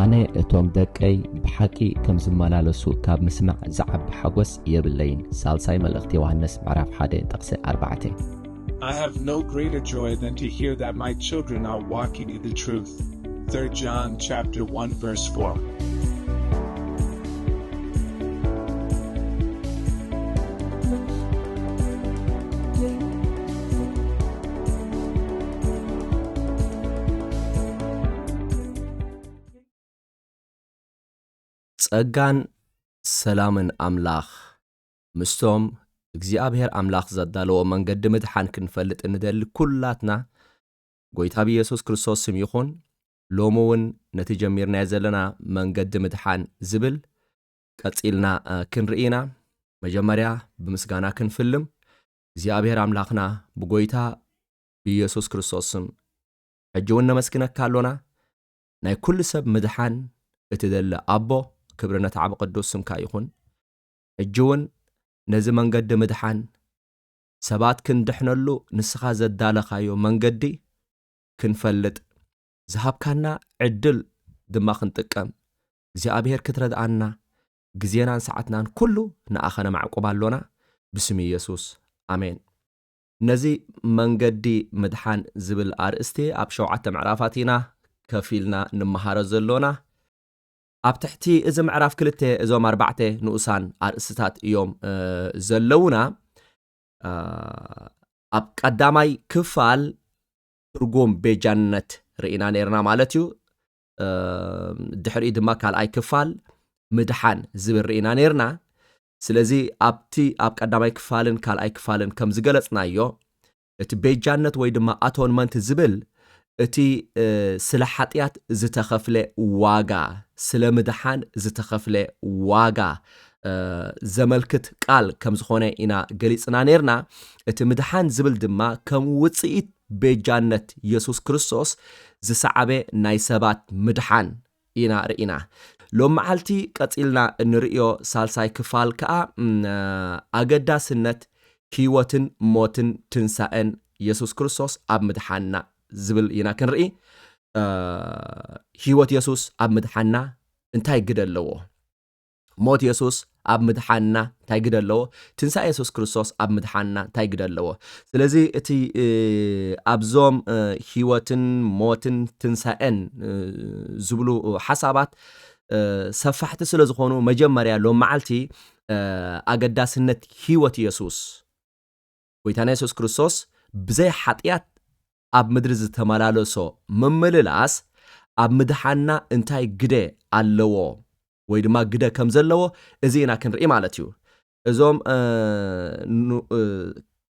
ኣነ እቶም ደቀይ ብሓቂ ከም ዝመላለሱ ካብ ምስማዕ ዝዓቢ ሓጎስ የብለይን። ሳልሳይ መልእኽቲ ዮሃንስ ምዕራፍ ሓደ ጥቕሲ ኣርባዕተ። I have no greater joy than to hear that my children are walking in the truth. Third John chapter one verse four. ጸጋን ሰላምን ኣምላኽ ምስቶም እግዚኣብሔር ኣምላኽ ዘዳለዎ መንገዲ ምድሓን ክንፈልጥ እንደሊ ኩላትና ጎይታ ብኢየሱስ ክርስቶስ ስም ይኹን። ሎሚ እውን ነቲ ጀሚርናዮ ዘለና መንገዲ ምድሓን ዝብል ቀጺልና ክንርኢ ኢና። መጀመርያ ብምስጋና ክንፍልም። እግዚኣብሔር ኣምላኽና ብጎይታ ብኢየሱስ ክርስቶስ ስም ሕጂ እውን ነመስግነካ ኣሎና። ናይ ኩሉ ሰብ ምድሓን እትደሊ ኣቦ፣ ክብሪ ነቲ ዓብ ቅዱስ ስምካ ይኹን። ሕጂ እውን ነዚ መንገዲ ምድሓን ሰባት ክንድሕነሉ ንስኻ ዘዳለኻዮ መንገዲ ክንፈልጥ ዝሃብካና ዕድል ድማ ክንጥቀም እግዚኣብሔር ክትረድኣና ግዜናን ሰዓትናን ኩሉ ንኣኸ ነማዕቁብ ኣሎና። ብስም ኢየሱስ ኣሜን። ነዚ መንገዲ ምድሓን ዝብል ኣርእስቲ ኣብ ሸውዓተ ምዕራፋት ኢና ከፊልና ንመሃሮ ዘሎና። ኣብ ትሕቲ እዚ ምዕራፍ ክልተ እዞም ኣርባዕተ ንኡሳን ኣርእስትታት እዮም ዘለውና። ኣብ ቀዳማይ ክፋል ትርጉም ቤጃነት ርኢና ነርና ማለት እዩ። ድሕሪኡ ድማ ካልኣይ ክፋል ምድሓን ዝብል ርኢና ነርና። ስለዚ ኣብቲ ኣብ ቀዳማይ ክፋልን ካልኣይ ክፋልን ከም ዝገለጽናዮ እቲ ቤጃነት ወይ ድማ ኣቶንመንት ዝብል እቲ ስለ ሓጢኣት ዝተኸፍለ ዋጋ፣ ስለ ምድሓን ዝተኸፍለ ዋጋ ዘመልክት ቃል ከም ዝኾነ ኢና ገሊጽና ነርና። እቲ ምድሓን ዝብል ድማ ከም ውጽኢት ቤጃነት የሱስ ክርስቶስ ዝሰዓበ ናይ ሰባት ምድሓን ኢና ርኢና። ሎም መዓልቲ ቀጺልና እንርእዮ ሳልሳይ ክፋል ከኣ ኣገዳስነት ህይወትን ሞትን ትንሳኤን የሱስ ክርስቶስ ኣብ ምድሓንና ዝብል ኢና ክንርኢ። ህይወት የሱስ ኣብ ምድሓንና እንታይ ግደ ኣለዎ? ሞት የሱስ ኣብ ምድሓንና እንታይ ግደ ኣለዎ? ትንሳኤ የሱስ ክርስቶስ ኣብ ምድሓንና እንታይ ግደ ኣለዎ? ስለዚ እቲ ኣብዞም ህይወትን ሞትን ትንሳኤን ዝብሉ ሓሳባት ሰፋሕቲ ስለ ዝኾኑ መጀመርያ ሎም መዓልቲ ኣገዳስነት ህይወት የሱስ ጎይታና የሱስ ክርስቶስ ብዘይ ሓጢኣት ኣብ ምድሪ ዝተመላለሶ ምምልላስ ኣብ ምድሓንና እንታይ ግደ ኣለዎ ወይ ድማ ግደ ከም ዘለዎ እዚ ኢና ክንርኢ ማለት እዩ። እዞም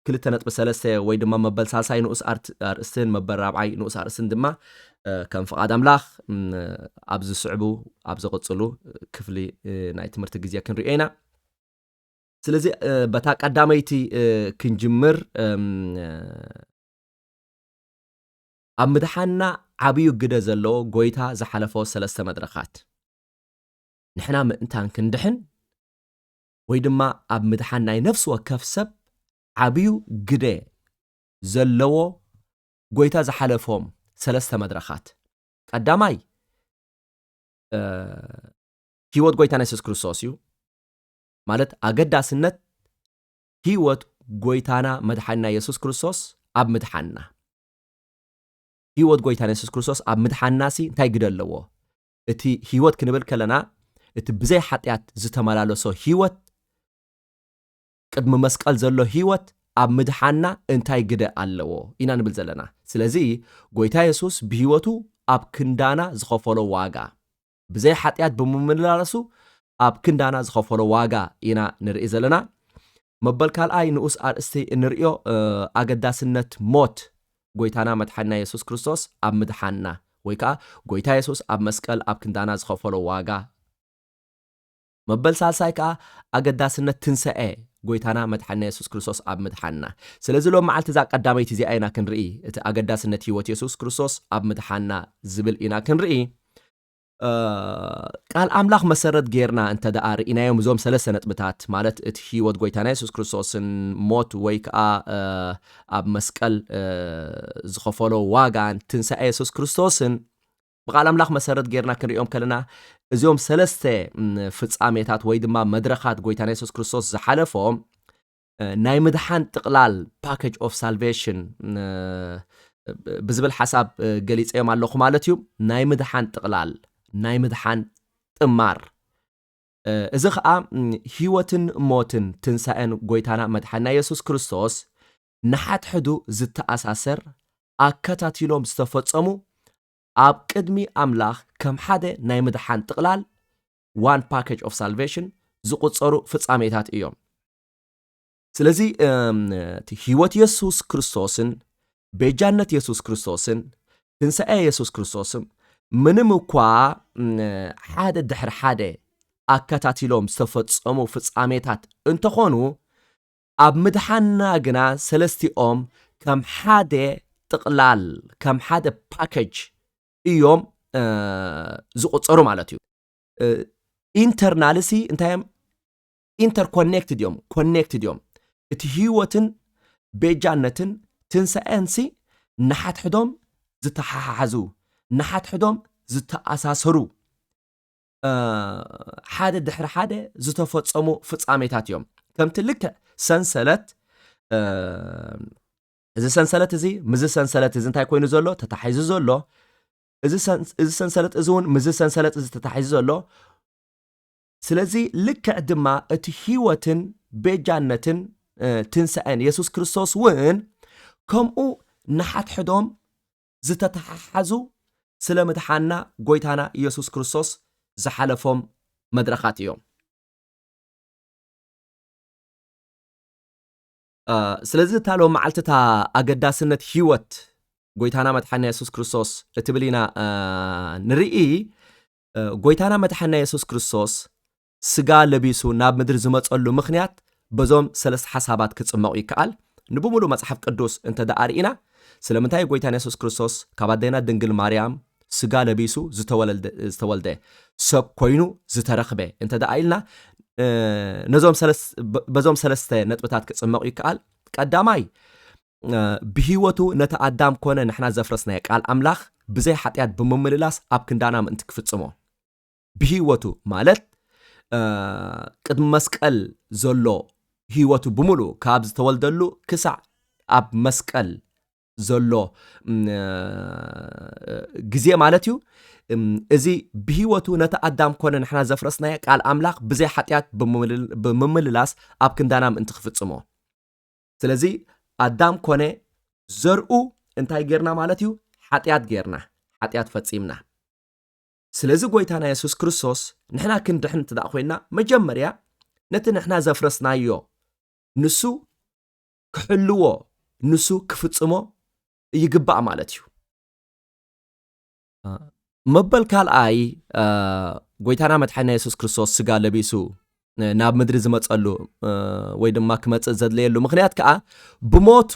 ክልተ ነጥቢ ሰለስተ ወይ ድማ መበል ሳልሳይ ንኡስ ኣርእስትን መበል ራብዓይ ንኡስ ኣርእስትን ድማ ከም ፍቓድ ኣምላኽ ኣብ ዝስዕቡ ኣብ ዝቕፅሉ ክፍሊ ናይ ትምህርቲ ግዜ ክንሪኦ ኢና። ስለዚ በታ ቀዳመይቲ ክንጅምር ኣብ ምድሓንና ዓብዩ ግደ ዘለዎ ጎይታ ዝሓለፎ ሰለስተ መድረኻት ንሕና ምእንታን ክንድሕን ወይ ድማ ኣብ ምድሓን ናይ ነፍሲ ወከፍ ሰብ ዓብዩ ግደ ዘለዎ ጎይታ ዝሓለፎም ሰለስተ መድረኻት ቀዳማይ ህይወት ጎይታና የሱስ ክርስቶስ እዩ። ማለት ኣገዳስነት ህይወት ጎይታና መድሓንና የሱስ ክርስቶስ ኣብ ምድሓንና። ህይወት ጎይታና የሱስ ክርስቶስ ኣብ ምድሓንና ሲ እንታይ ግደ ኣለዎ? እቲ ህይወት ክንብል ከለና እቲ ብዘይ ሓጢኣት ዝተመላለሶ ህይወት ቅድሚ መስቀል ዘሎ ህይወት ኣብ ምድሓንና እንታይ ግደ ኣለዎ ኢና ንብል ዘለና። ስለዚ ጎይታ የሱስ ብህይወቱ ኣብ ክንዳና ዝኸፈሎ ዋጋ ብዘይ ሓጢኣት ብምምልላሱ ኣብ ክንዳና ዝኸፈሎ ዋጋ ኢና ንርኢ ዘለና። መበል ካልኣይ ንኡስ ኣርእስቲ እንርእዮ ኣገዳስነት ሞት ጎይታና መድሓንና የሱስ ክርስቶስ ኣብ ምድሓንና ወይ ከዓ ጎይታ የሱስ ኣብ መስቀል ኣብ ክንዳና ዝኸፈሎ ዋጋ። መበል ሳልሳይ ከዓ ኣገዳስነት ትንሳኤ ጎይታና መድሓንና የሱስ ክርስቶስ ኣብ ምድሓንና። ስለዚ ሎም መዓልቲ እዛ ቀዳመይቲ እዚኣ ኢና ክንርኢ። እቲ ኣገዳስነት ህይወት የሱስ ክርስቶስ ኣብ ምድሓንና ዝብል ኢና ክንርኢ። ቃል ኣምላኽ መሰረት ጌርና እንተ ደኣ ርኢናዮም እዞም ሰለስተ ነጥብታት ማለት እቲ ህይወት ጎይታና የሱስ ክርስቶስን ሞት ወይ ከዓ ኣብ መስቀል ዝኸፈሎ ዋጋን ትንሳኤ የሱስ ክርስቶስን ብቃል ኣምላኽ መሰረት ጌርና ክንሪኦም ከለና፣ እዚኦም ሰለስተ፣ ም፣ ፍጻሜታት ወይ ድማ መድረኻት ጎይታና የሱስ ክርስቶስ ዝሓለፎም፣ እ፣ ናይ ምድሓን ጥቕላል፣ ፓኬጅ ኦፍ ሳልቬሽን፣ እ፣ ብዝብል ሓሳብ፣ እ፣ ገሊጸዮም ኣለኹ ማለት እዩ። ናይ ምድሓን ጥቕላል፣ ናይ ምድሓን ጥማር። እ፣ እዚ ኸኣ፣ ም፣ ህይወትን ሞትን ትንሳኤን ጎይታና መድሓና የሱስ ክርስቶስ ንሓድሕዱ ዝተኣሳሰር፣ ኣከታቲሎም ዝተፈጸሙ፣ ኣብ ቅድሚ ኣምላኽ ከም ሓደ ናይ ምድሓን ጥቕላል፣ ዋን ፓኬጅ ኦፍ ሳልቬሽን፣ ዝቑጸሩ ፍጻሜታት እዮም። ስለዚ፣ እም፣ እቲ ህይወት የሱስ ክርስቶስን ቤጃነት የሱስ ክርስቶስን ትንሳኤ የሱስ ክርስቶስን ምንም እኳ፣ እም፣ ሓደ ድሕሪ ሓደ ኣከታቲሎም ዝተፈጸሙ ፍጻሜታት እንተኾኑ፣ ኣብ ምድሓንና ግና ሰለስቲኦም ከም ሓደ ጥቕላል፣ ከም ሓደ ፓኬጅ እዮም፣ እ፣ ዝቑጸሩ ማለት እዩ። እ፣ ኢንተርናልሲ እንታይ እዮም? ኢንተርኮኔክትድ እዮም፣ ኮኔክትድ እዮም። እቲ ህይወትን ቤጃነትን ትንሳኤንሲ ንሓድሕዶም ዝተሓሓዙ፣ ንሓድሕዶም ዝተኣሳሰሩ፣ እ፣ ሓደ ድሕሪ ሓደ ዝተፈጸሙ ፍጻሜታት እዮም። ከምቲ ልክዕ ሰንሰለት፣ እ፣ እዚ ሰንሰለት እዚ ምስዚ ሰንሰለት እዚ እንታይ ኮይኑ ዘሎ? ተታሒዙ ዘሎ። እዚ ሰን-፣ እዚ ሰንሰለት እዚ እውን ምስዚ ሰንሰለት እዚ ተታሒዙ ዘሎ። ስለዚ ልክዕ ድማ እቲ ህይወትን ቤጃነትን፣ እ፣ ትንሳኤን የሱስ ክርስቶስ እውን ከምኡ ንሓድሕዶም ዝተተሓሓዙ፣ ስለ ምድሓንና ጎይታና የሱስ ክርስቶስ ዝሓለፎም መድረኻት እዮም። እ፣ ስለዚ እታ ሎም መዓልቲ እታ ኣገዳስነት ህይወት ጎይታና መድሓንና የሱስ ክርስቶስ እትብል ኢና፣ እ፣ ንርኢ። እ፣ ጎይታና መድሓንና የሱስ ክርስቶስ ስጋ ለቢሱ ናብ ምድሪ ዝመጸሉ ምኽንያት በዞም ሰለስተ ሓሳባት ክጽመቑ ይከኣል። ንብምሉእ መጽሓፍ ቅዱስ እንተ ደኣ ርኢና፣ ስለምንታይ ጎይታና የሱስ ክርስቶስ ካብ ኣዴና ድንግል ማርያም ስጋ ለቢሱ ዝተወለደ፣ ዝተወልደ፣ ሰብ ኮይኑ ዝተረኽበ እንተ ደኣ ኢልና፣ እ፣ ነዞም ሰለስ-፣ በ-፣ በዞም ሰለስተ ነጥብታት ክጽመቑ ይከኣል። ቀዳማይ፣ እ፣ ብህይወቱ ነቲ ኣዳም ኮነ ንሕና ዘፍረስናዮ ቃል ኣምላኽ ብዘይ ሓጢኣት ብምምልላስ ኣብ ክንዳና ምእንቲ ክፍጽሞ። ብህይወቱ ማለት፣ እ፣ ቅድሚ መስቀል ዘሎ ህይወቱ ብምሉእ ካብ ዝተወልደሉ ክሳዕ ኣብ መስቀል ዘሎ፣ እም፣ ግዜ ማለት እዩ። እም፣ እዚ ብህይወቱ ነቲ ኣዳም ኮነ ንሕና ዘፍረስናዮ ቃል ኣምላኽ ብዘይ ሓጢኣት ብምምል-፣ ብምምልላስ ኣብ ክንዳና ምእንቲ ክፍጽሞ። ስለዚ ኣዳም ኮነ ዘርኡ እንታይ ጌርና ማለት እዩ? ሓጢኣት ጌርና፣ ሓጢኣት ፈጺምና። ስለዚ ጎይታና የሱስ ክርስቶስ ንሕና ክንድሕን እንተ ደኣ ኮይንና፣ መጀመርያ ነቲ ንሕና ዘፍረስናዮ ንሱ ክሕልዎ፣ ንሱ ክፍጽሞ ይግባእ ማለት እዩ። እ፣ መበል ካልኣይ፣ እ፣ ጎይታና መድሓኒና የሱስ ክርስቶስ ስጋ ለቢሱ፣ እ፣ ናብ ምድሪ ዝመጸሉ፣ እ፣ ወይ ድማ ክመጽእ ዘድለየሉ ምኽንያት ከኣ ብሞቱ፣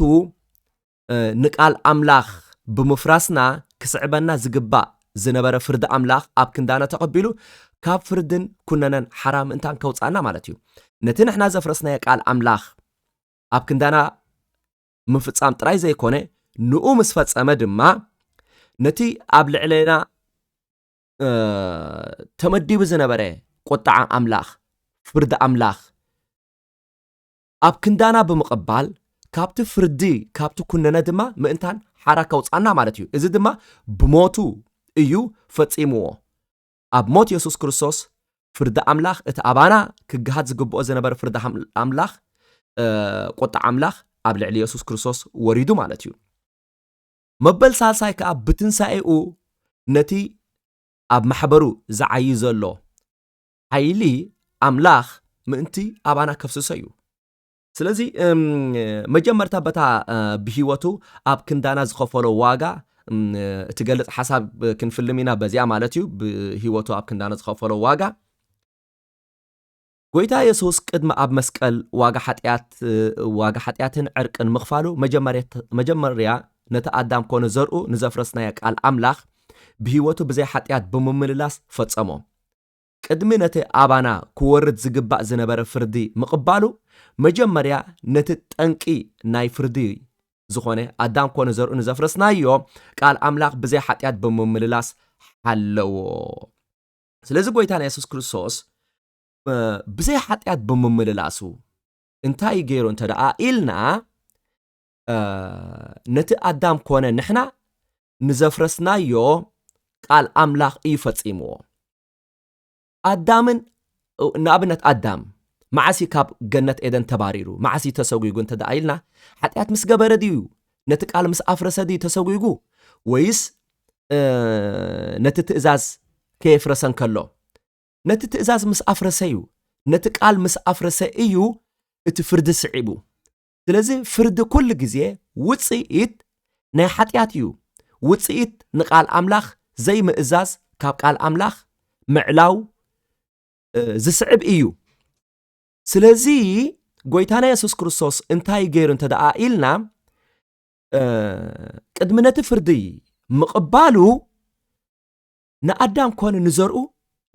እ፣ ንቃል ኣምላኽ ብምፍራስና ክስዕበና ዝግባእ ዝነበረ ፍርዲ ኣምላኽ ኣብ ክንዳና ተቐቢሉ ካብ ፍርድን ኩነነን ሓራ ምእንታን ከውጽኣና ማለት እዩ። ነቲ ንሕና ዘፍረስናዮ ቃል ኣምላኽ ኣብ ክንዳና ምፍጻም ጥራይ ዘይኮነ፣ ንኡ ምስ ፈጸመ ድማ ነቲ ኣብ ልዕሌና፣ እ፣ ተመዲቡ ዝነበረ ቁጥዓ ኣምላኽ፣ ፍርዲ ኣምላኽ ኣብ ክንዳና ብምቕባል፣ ካብቲ ፍርዲ፣ ካብቲ ኩነነ ድማ ምእንታን ሓራ ከውጽኣና ማለት እዩ። እዚ ድማ ብሞቱ እዩ ፈጺምዎ። ኣብ ሞት የሱስ ክርስቶስ ፍርዲ ኣምላኽ፣ እቲ ኣባና ክግሃድ ዝግብኦ ዝነበረ ፍርዲ ሃም-፣ ኣምላኽ፣ እ፣ ቁጥዓ ኣምላኽ ኣብ ልዕሊ የሱስ ክርስቶስ ወሪዱ ማለት እዩ። መበል ሳልሳይ ከኣ ብትንሳኤኡ ነቲ ኣብ ማሕበሩ ዝዓዪ ዘሎ ሓይሊ ኣምላኽ ምእንቲ ኣባና ከፍስሶ እዩ። ስለዚ፣ እም፣ መጀመርታ በታ፣ እ፣ ብህይወቱ ኣብ ክንዳና ዝኸፈሎ ዋጋ፣ እም፣ እትገልጽ ሓሳብ ክንፍልም ኢና በዚኣ ማለት እዩ። ብህይወቱ ኣብ ክንዳና ዝኸፈሎ ዋጋ። ጎይታ የሱስ ቅድሚ ኣብ መስቀል ዋጋ ሓጢኣት፣ ዋጋ ሓጢኣትን ዕርቅን ምኽፋሉ መጀመርያ፣ መጀመርያ ነቲ ኣዳም ኮነ ዘርኡ ንዘፍረስናዮ ቃል ኣምላኽ ብህይወቱ ብዘይ ሓጢኣት ብምምልላስ ፈጸሞ። ቅድሚ ነቲ ኣባና ክወርድ ዝግባእ ዝነበረ ፍርዲ ምቕባሉ፣ መጀመርያ ነቲ ጠንቂ ናይ ፍርዲ ዝኾነ ኣዳም ኮነ ዘርኡ ንዘፍረስናዮ ቃል ኣምላኽ ብዘይ ሓጢኣት ብምምልላስ ሓለዎ። ስለዚ ጎይታና የሱስ ክርስቶስ ብዘይ ሓጢኣት ብምምልላሱ እንታይ ገይሩ እንተ ደኣ ኢልና፣ ነቲ ኣዳም ኮነ ንሕና ንዘፍረስናዮ ቃል ኣምላኽ እዩ ፈጺምዎ። ኣዳምን ንኣብነት ኣዳም መዓሲ ካብ ገነት ኤደን ተባሪሩ መዓሲ ተሰጒጉ እንተ ደኣ ኢልና፣ ሓጢኣት ምስ ገበረ ድዩ ነቲ ቃል ምስ ኣፍረሰ ድዩ ተሰጒጉ፣ ወይስ ነቲ ትእዛዝ ከየፍረሰ እንከሎ? ነቲ ትእዛዝ ምስ ኣፍረሰ እዩ። ነቲ ቃል ምስ ኣፍረሰ እዩ እቲ ፍርዲ ስዒቡ። ስለዚ ፍርዲ ኩሉ ግዜ ውጽኢት ናይ ሓጢኣት እዩ። ውጽኢት ንቃል ኣምላኽ ዘይምእዛዝ፣ ካብ ቃል ኣምላኽ ምዕላው ዝስዕብ እዩ። ስለዚ ጎይታና የሱስ ክርስቶስ እንታይ ገይሩ እንተ ደኣ ኢልና፣ ቅድሚ ነቲ ፍርዲ ምቕባሉ ንኣዳም ኮነ ንዘርኡ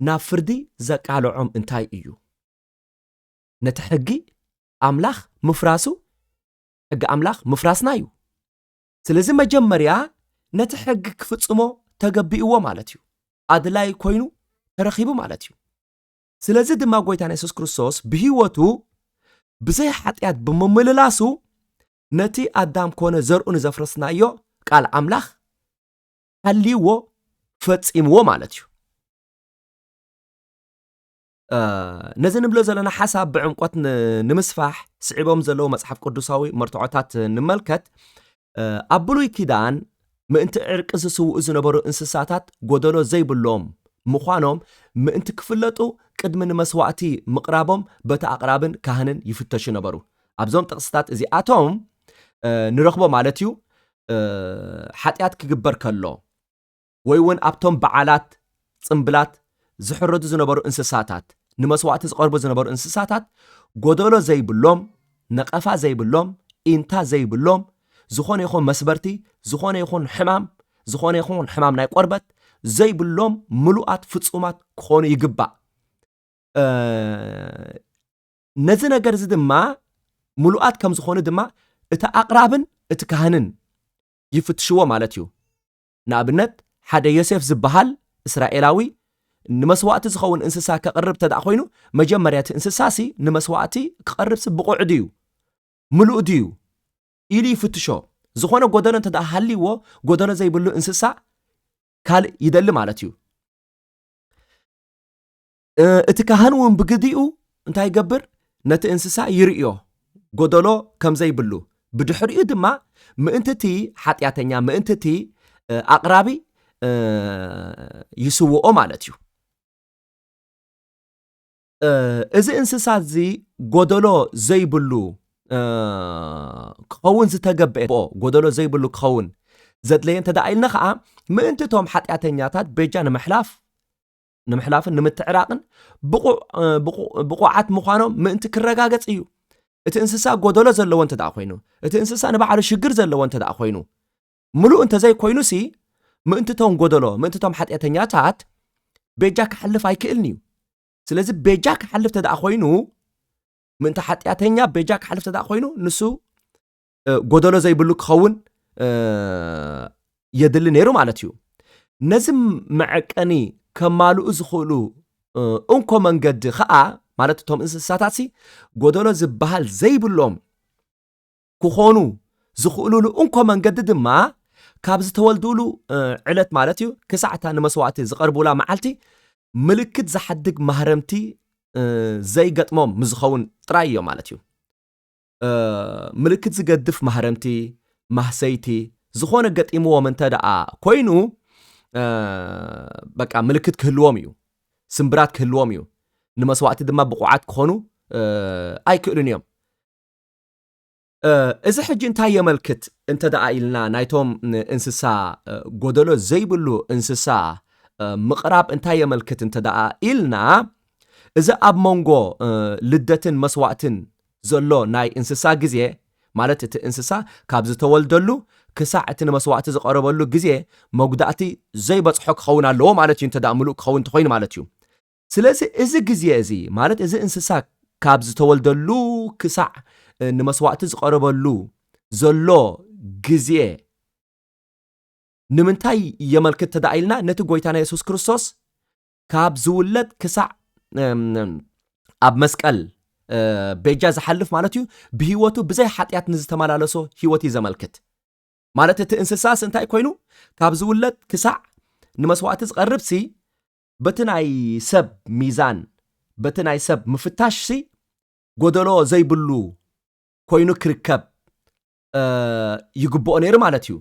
ናብ ፍርዲ ዘቃልዖም እንታይ እዩ? ነቲ ሕጊ ኣምላኽ ምፍራሱ፣ ሕጊ ኣምላኽ ምፍራስና እዩ። ስለዚ መጀመርያ ነቲ ሕጊ ክፍጽሞ ተገቢእዎ ማለት እዩ። ኣድላይ ኮይኑ ተረኺቡ ማለት እዩ። ስለዚ ድማ ጎይታና የሱስ ክርስቶስ ብህይወቱ ብዘይ ሓጢኣት ብምምልላሱ ነቲ ኣዳም ኮነ ዘርኡ ንዘፍረስናዮ ቃል ኣምላኽ ሓልይዎ ፈጺምዎ ማለት እዩ። ነዚ ንብሎ ዘለና ሓሳብ ብዕምቆት ንምስፋሕ ስዒቦም ዘለዉ መጽሓፍ ቅዱሳዊ መርትዖታት ንመልከት። ኣብ ብሉይ ኪዳን ምእንቲ ዕርቂ ዝስውኡ ዝነበሩ እንስሳታት ጎደሎ ዘይብሎም ምዃኖም ምእንቲ ክፍለጡ ቅድሚ ንመስዋእቲ ምቕራቦም በቲ ኣቕራብን ካህንን ይፍተሹ ነበሩ። ኣብዞም ጥቕስታት እዚኣቶም ንረኽቦ ማለት እዩ። ሓጢኣት ክግበር ከሎ ወይ እውን ኣብቶም በዓላት ጽምብላት ዝሕረዱ ዝነበሩ እንስሳታት፣ ንመስዋእቲ ዝቐርቡ ዝነበሩ እንስሳታት ጎደሎ ዘይብሎም፣ ነቐፋ ዘይብሎም፣ ኢንታ ዘይብሎም፣ ዝኾነ ይኹን መስበርቲ፣ ዝኾነ ይኹን ሕማም፣ ዝኾነ ይኹን ሕማም ናይ ቆርበት ዘይብሎም ምሉኣት ፍጹማት ክኾኑ ይግባእ። ነዚ ነገር እዚ ድማ ምሉኣት ከም ዝኾኑ ድማ እቲ ኣቕራብን እቲ ካህንን ይፍትሽዎ ማለት እዩ። ንኣብነት ሓደ ዮሴፍ ዝበሃል እስራኤላዊ ንመስዋእቲ ዝኸውን እንስሳ ከቕርብ ተደኣ ኮይኑ መጀመርያ እቲ እንስሳ ሲ ንመስዋእቲ ክቐርብ ሲ ብቑዕ ድዩ ምሉእ ድዩ ኢሉ ይፍትሾ። ዝኾነ ጎደሎ እንተ ደኣ ሃልይዎ ጎደሎ ዘይብሉ እንስሳ ካልእ ይደሊ ማለት እዩ። እቲ ካህን እውን ብግዲኡ እንታይ ይገብር? ነቲ እንስሳ ይርእዮ፣ ጎደሎ ከም ዘይብሉ። ብድሕሪኡ ድማ ምእንቲ እቲ ሓጢኣተኛ፣ ምእንቲ እቲ ኣቕራቢ ይስውኦ ማለት እዩ። እዚ እንስሳ እዚ ጎደሎ ዘይብሉ ክኸውን ዝተገበአ፣ ጎደሎ ዘይብሉ ክኸውን ዘድለየ እንተ ደኣ ኢልና ኸዓ ምእንቲ እቶም ሓጢኣተኛታት ቤጃ ንምሕላፍ ንምሕላፍን ንምትዕራቕን ብቑዓት ምዃኖም ምእንቲ ክረጋገጽ እዩ። እቲ እንስሳ ጎደሎ ዘለዎ እንተ ደኣ ኮይኑ፣ እቲ እንስሳ ንባዕሉ ሽግር ዘለዎ እንተ ደኣ ኮይኑ፣ ምሉእ እንተ ዘይኮይኑሲ ምእንቲ እቶም ጎደሎ ምእንቲ እቶም ሓጢኣተኛታት ቤጃ ክሓልፍ ኣይክእልን እዩ። ስለዚ ቤጃ ክሓልፍ እንተ ደኣ ኮይኑ ምእንቲ ሓጢኣተኛ ቤጃ ክሓልፍ እንተ ደኣ ኮይኑ ንሱ ጎደሎ ዘይብሉ ክኸውን የድሊ ነይሩ ማለት እዩ። ነዚ መዐቀኒ ከማልኡ ዝኽእሉ እንኮ መንገዲ ኸዓ ማለት እቶም እንስሳታት ሲ ጎደሎ ዝበሃል ዘይብሎም ክኾኑ ዝኽእሉሉ እንኮ መንገዲ ድማ ካብ ዝተወልዱሉ ዕለት ማለት እዩ ክሳዕ እታ ንመስዋእቲ ዝቐርቡላ መዓልቲ ምልክት ዝሓድግ ማህረምቲ ዘይገጥሞም ምዝኸውን ጥራይ እዮም ማለት እዩ። ምልክት ዝገድፍ ማህረምቲ ማህሰይቲ ዝኾነ ገጢምዎም እንተ ደኣ ኮይኑ በቃ ምልክት ክህልዎም እዩ። ስምብራት ክህልዎም እዩ። ንመስዋእቲ ድማ ብቑዓት ክኾኑ ኣይክእሉን እዮም። እዚ ሕጂ እንታይ የመልክት እንተ ደኣ ኢልና ናይቶም እንስሳ ጎደሎ ዘይብሉ እንስሳ ምቕራብ እንታይ የመልክት እንተ ደኣ ኢልና እዚ ኣብ መንጎ ልደትን መስዋእትን ዘሎ ናይ እንስሳ ግዜ ማለት እቲ እንስሳ ካብ ዝተወልደሉ ክሳዕ እቲ ንመስዋእቲ ዝቐረበሉ ግዜ መጉዳእቲ ዘይበጽሖ ክኸውን ኣለዎ ማለት እዩ። እንተ ደኣ ምሉእ ክኸውን እንተኾይኑ ማለት እዩ። ስለዚ እዚ ግዜ እዚ ማለት እዚ እንስሳ ካብ ዝተወልደሉ ክሳዕ ንመስዋእቲ ዝቐረበሉ ዘሎ ግዜ ንምንታይ የመልክት ተዳኢልና? ነቲ ጎይታና የሱስ ክርስቶስ ካብ ዝውለድ ክሳዕ ኣብ መስቀል ቤጃ ዝሓልፍ ማለት እዩ፣ ብህይወቱ ብዘይ ሓጢኣት ንዝተመላለሶ ህይወት እዩ ዘመልክት። ማለት እቲ እንስሳስ እንታይ ኮይኑ? ካብ ዝውለድ ክሳዕ ንመስዋእቲ ዝቐርብ ሲ፣ በቲ ናይ ሰብ ሚዛን፣ በቲ ናይ ሰብ ምፍታሽ ሲ፣ ጎደሎ ዘይብሉ ኮይኑ ክርከብ ይግብኦ ነይሩ ማለት እዩ።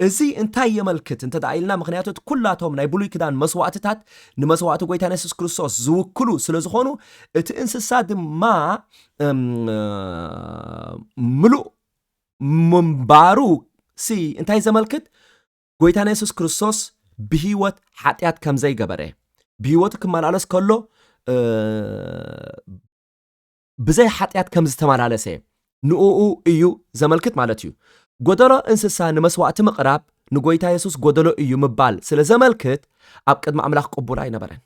እዚ እንታይ የመልክት እንተ ደኣ ኢልና፣ ምኽንያቱ እቲ ኩላቶም ናይ ብሉይ ኪዳን መስዋእትታት ንመስዋእቲ ጎይታና የሱስ ክርስቶስ ዝውክሉ ስለ ዝኾኑ፣ እቲ እንስሳ ድማ ምሉእ ምንባሩ ሲ እንታይ ዘመልክት? ጎይታና የሱስ ክርስቶስ ብህይወት ሓጢኣት ከም ዘይገበረ፣ ብህይወቱ ክመላለስ ከሎ ብዘይ ሓጢኣት ከም ዝተመላለሰ ንእኡ እዩ ዘመልክት ማለት እዩ። ጎደሎ እንስሳ ንመስዋእቲ ምቕራብ ንጎይታ የሱስ ጎደሎ እዩ ምባል ስለ ዘመልክት ኣብ ቅድሚ ኣምላኽ ቅቡል ኣይነበረን።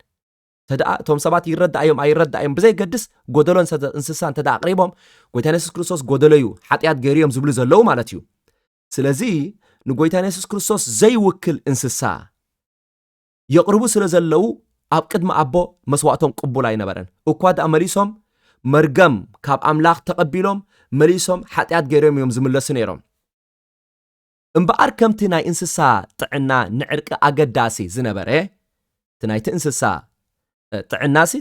ተደኣ እቶም ሰባት ይረዳእዮም ኣይረዳእዮም ብዘይገድስ፣ ጎደሎ እንስሳ እንተ ኣቕሪቦም፣ ጎይታ የሱስ ክርስቶስ ጎደሎ እዩ፣ ሓጢኣት ገይሩ እዮም ዝብሉ ዘለዉ ማለት እዩ። ስለዚ ንጎይታ የሱስ ክርስቶስ ዘይውክል እንስሳ የቕርቡ ስለ ዘለዉ ኣብ ቅድሚ ኣቦ መስዋእቶም ቅቡል ኣይነበረን። እኳ ደኣ መሊሶም መርገም ካብ ኣምላኽ ተቐቢሎም መሊሶም ሓጢኣት ገይሮም እዮም ዝምለሱ ነይሮም። እምበኣር ከምቲ ናይ እንስሳ ጥዕና ንዕርቂ ኣገዳሲ ዝነበረ፣ እቲ ናይቲ እንስሳ ጥዕናሲ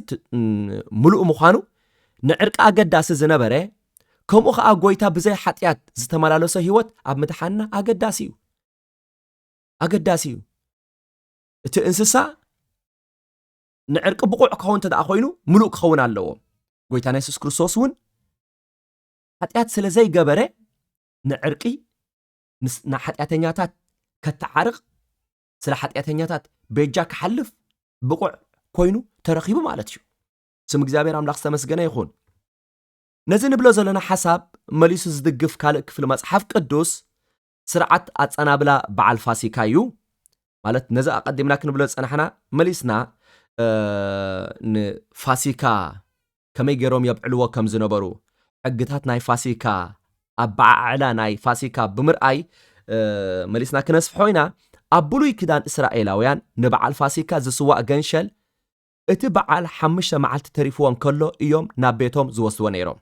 ምሉእ ምዃኑ ንዕርቂ ኣገዳሲ ዝነበረ፣ ከምኡ ኸዓ ጎይታ ብዘይ ሓጢኣት ዝተመላለሶ ህይወት ኣብ ምድሓንና ኣገዳሲ እዩ። ኣገዳሲ እዩ። እቲ እንስሳ ንዕርቂ ብቑዕ ክኸውን እንተ ደኣ ኮይኑ ምሉእ ክኸውን ኣለዎ። ጎይታና የሱስ ክርስቶስ እውን ሓጢኣት ስለ ዘይገበረ ንዕርቂ ንሓጢኣተኛታት ከተዓርቕ፣ ስለ ሓጢኣተኛታት ቤጃ ክሓልፍ ብቑዕ ኮይኑ ተረኺቡ ማለት እዩ። ስም እግዚኣብሔር ኣምላኽ ዝተመስገነ ይኹን። ነዚ ንብሎ ዘለና ሓሳብ መሊሱ ዝድግፍ ካልእ ክፍሊ መጽሓፍ ቅዱስ ስርዓት ኣጸናብላ በዓል ፋሲካ እዩ። ማለት ነዚ ኣቐዲምና ክንብሎ ዝጸናሕና መሊስና ንፋሲካ ከመይ ገይሮም የብዕልዎ ከም ዝነበሩ፣ ሕግታት ናይ ፋሲካ፣ ኣበዓዕላ ናይ ፋሲካ ብምርኣይ መሊስና ክነስፍሖ ኢና። ኣብ ብሉይ ኪዳን እስራኤላውያን ንበዓል ፋሲካ ዝስዋእ ገንሸል እቲ በዓል ሓሙሽተ መዓልቲ ተሪፍዎ እንከሎ እዮም ናብ ቤቶም ዝወስድዎ ነይሮም።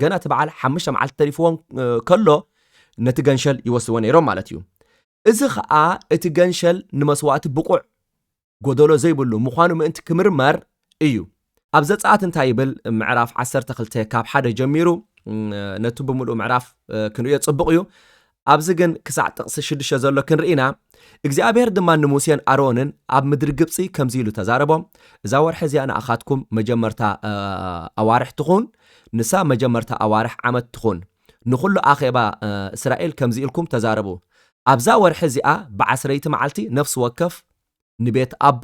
ገና እቲ በዓል ሓሙሽተ መዓልቲ ተሪፍዎ ከሎ ነቲ ገንሸል ይወስድዎ ነይሮም ማለት እዩ። እዚ ኸኣ እቲ ገንሸል ንመስዋእቲ ብቑዕ ጎደሎ ዘይብሉ ምዃኑ ምእንቲ ክምርመር እዩ። ኣብ ዘጸኣት እንታይ ይብል? ምዕራፍ ዓሰርተ ክልተ ካብ ሓደ ጀሚሩ ነቱ ብምሉእ ምዕራፍ ክንርእዮ ጽቡቕ እዩ። ኣብዚ ግን ክሳዕ ጥቕሲ ሽዱሽተ ዘሎ ክንርኢ ኢና። እግዚኣብሔር ድማ ንሙሴን ኣሮንን ኣብ ምድሪ ግብጺ ከምዚ ኢሉ ተዛረቦም፣ እዛ ወርሒ እዚኣ ንኣኻትኩም መጀመርታ ኣዋርሕ ትኹን፣ ንሳ መጀመርታ ኣዋርሕ ዓመት ትኹን። ንኹሉ ኣኼባ እስራኤል ከምዚ ኢልኩም ተዛረቡ፣ ኣብዛ ወርሒ እዚኣ ብዓስረይቲ መዓልቲ ነፍሲ ወከፍ ንቤት ኣቦ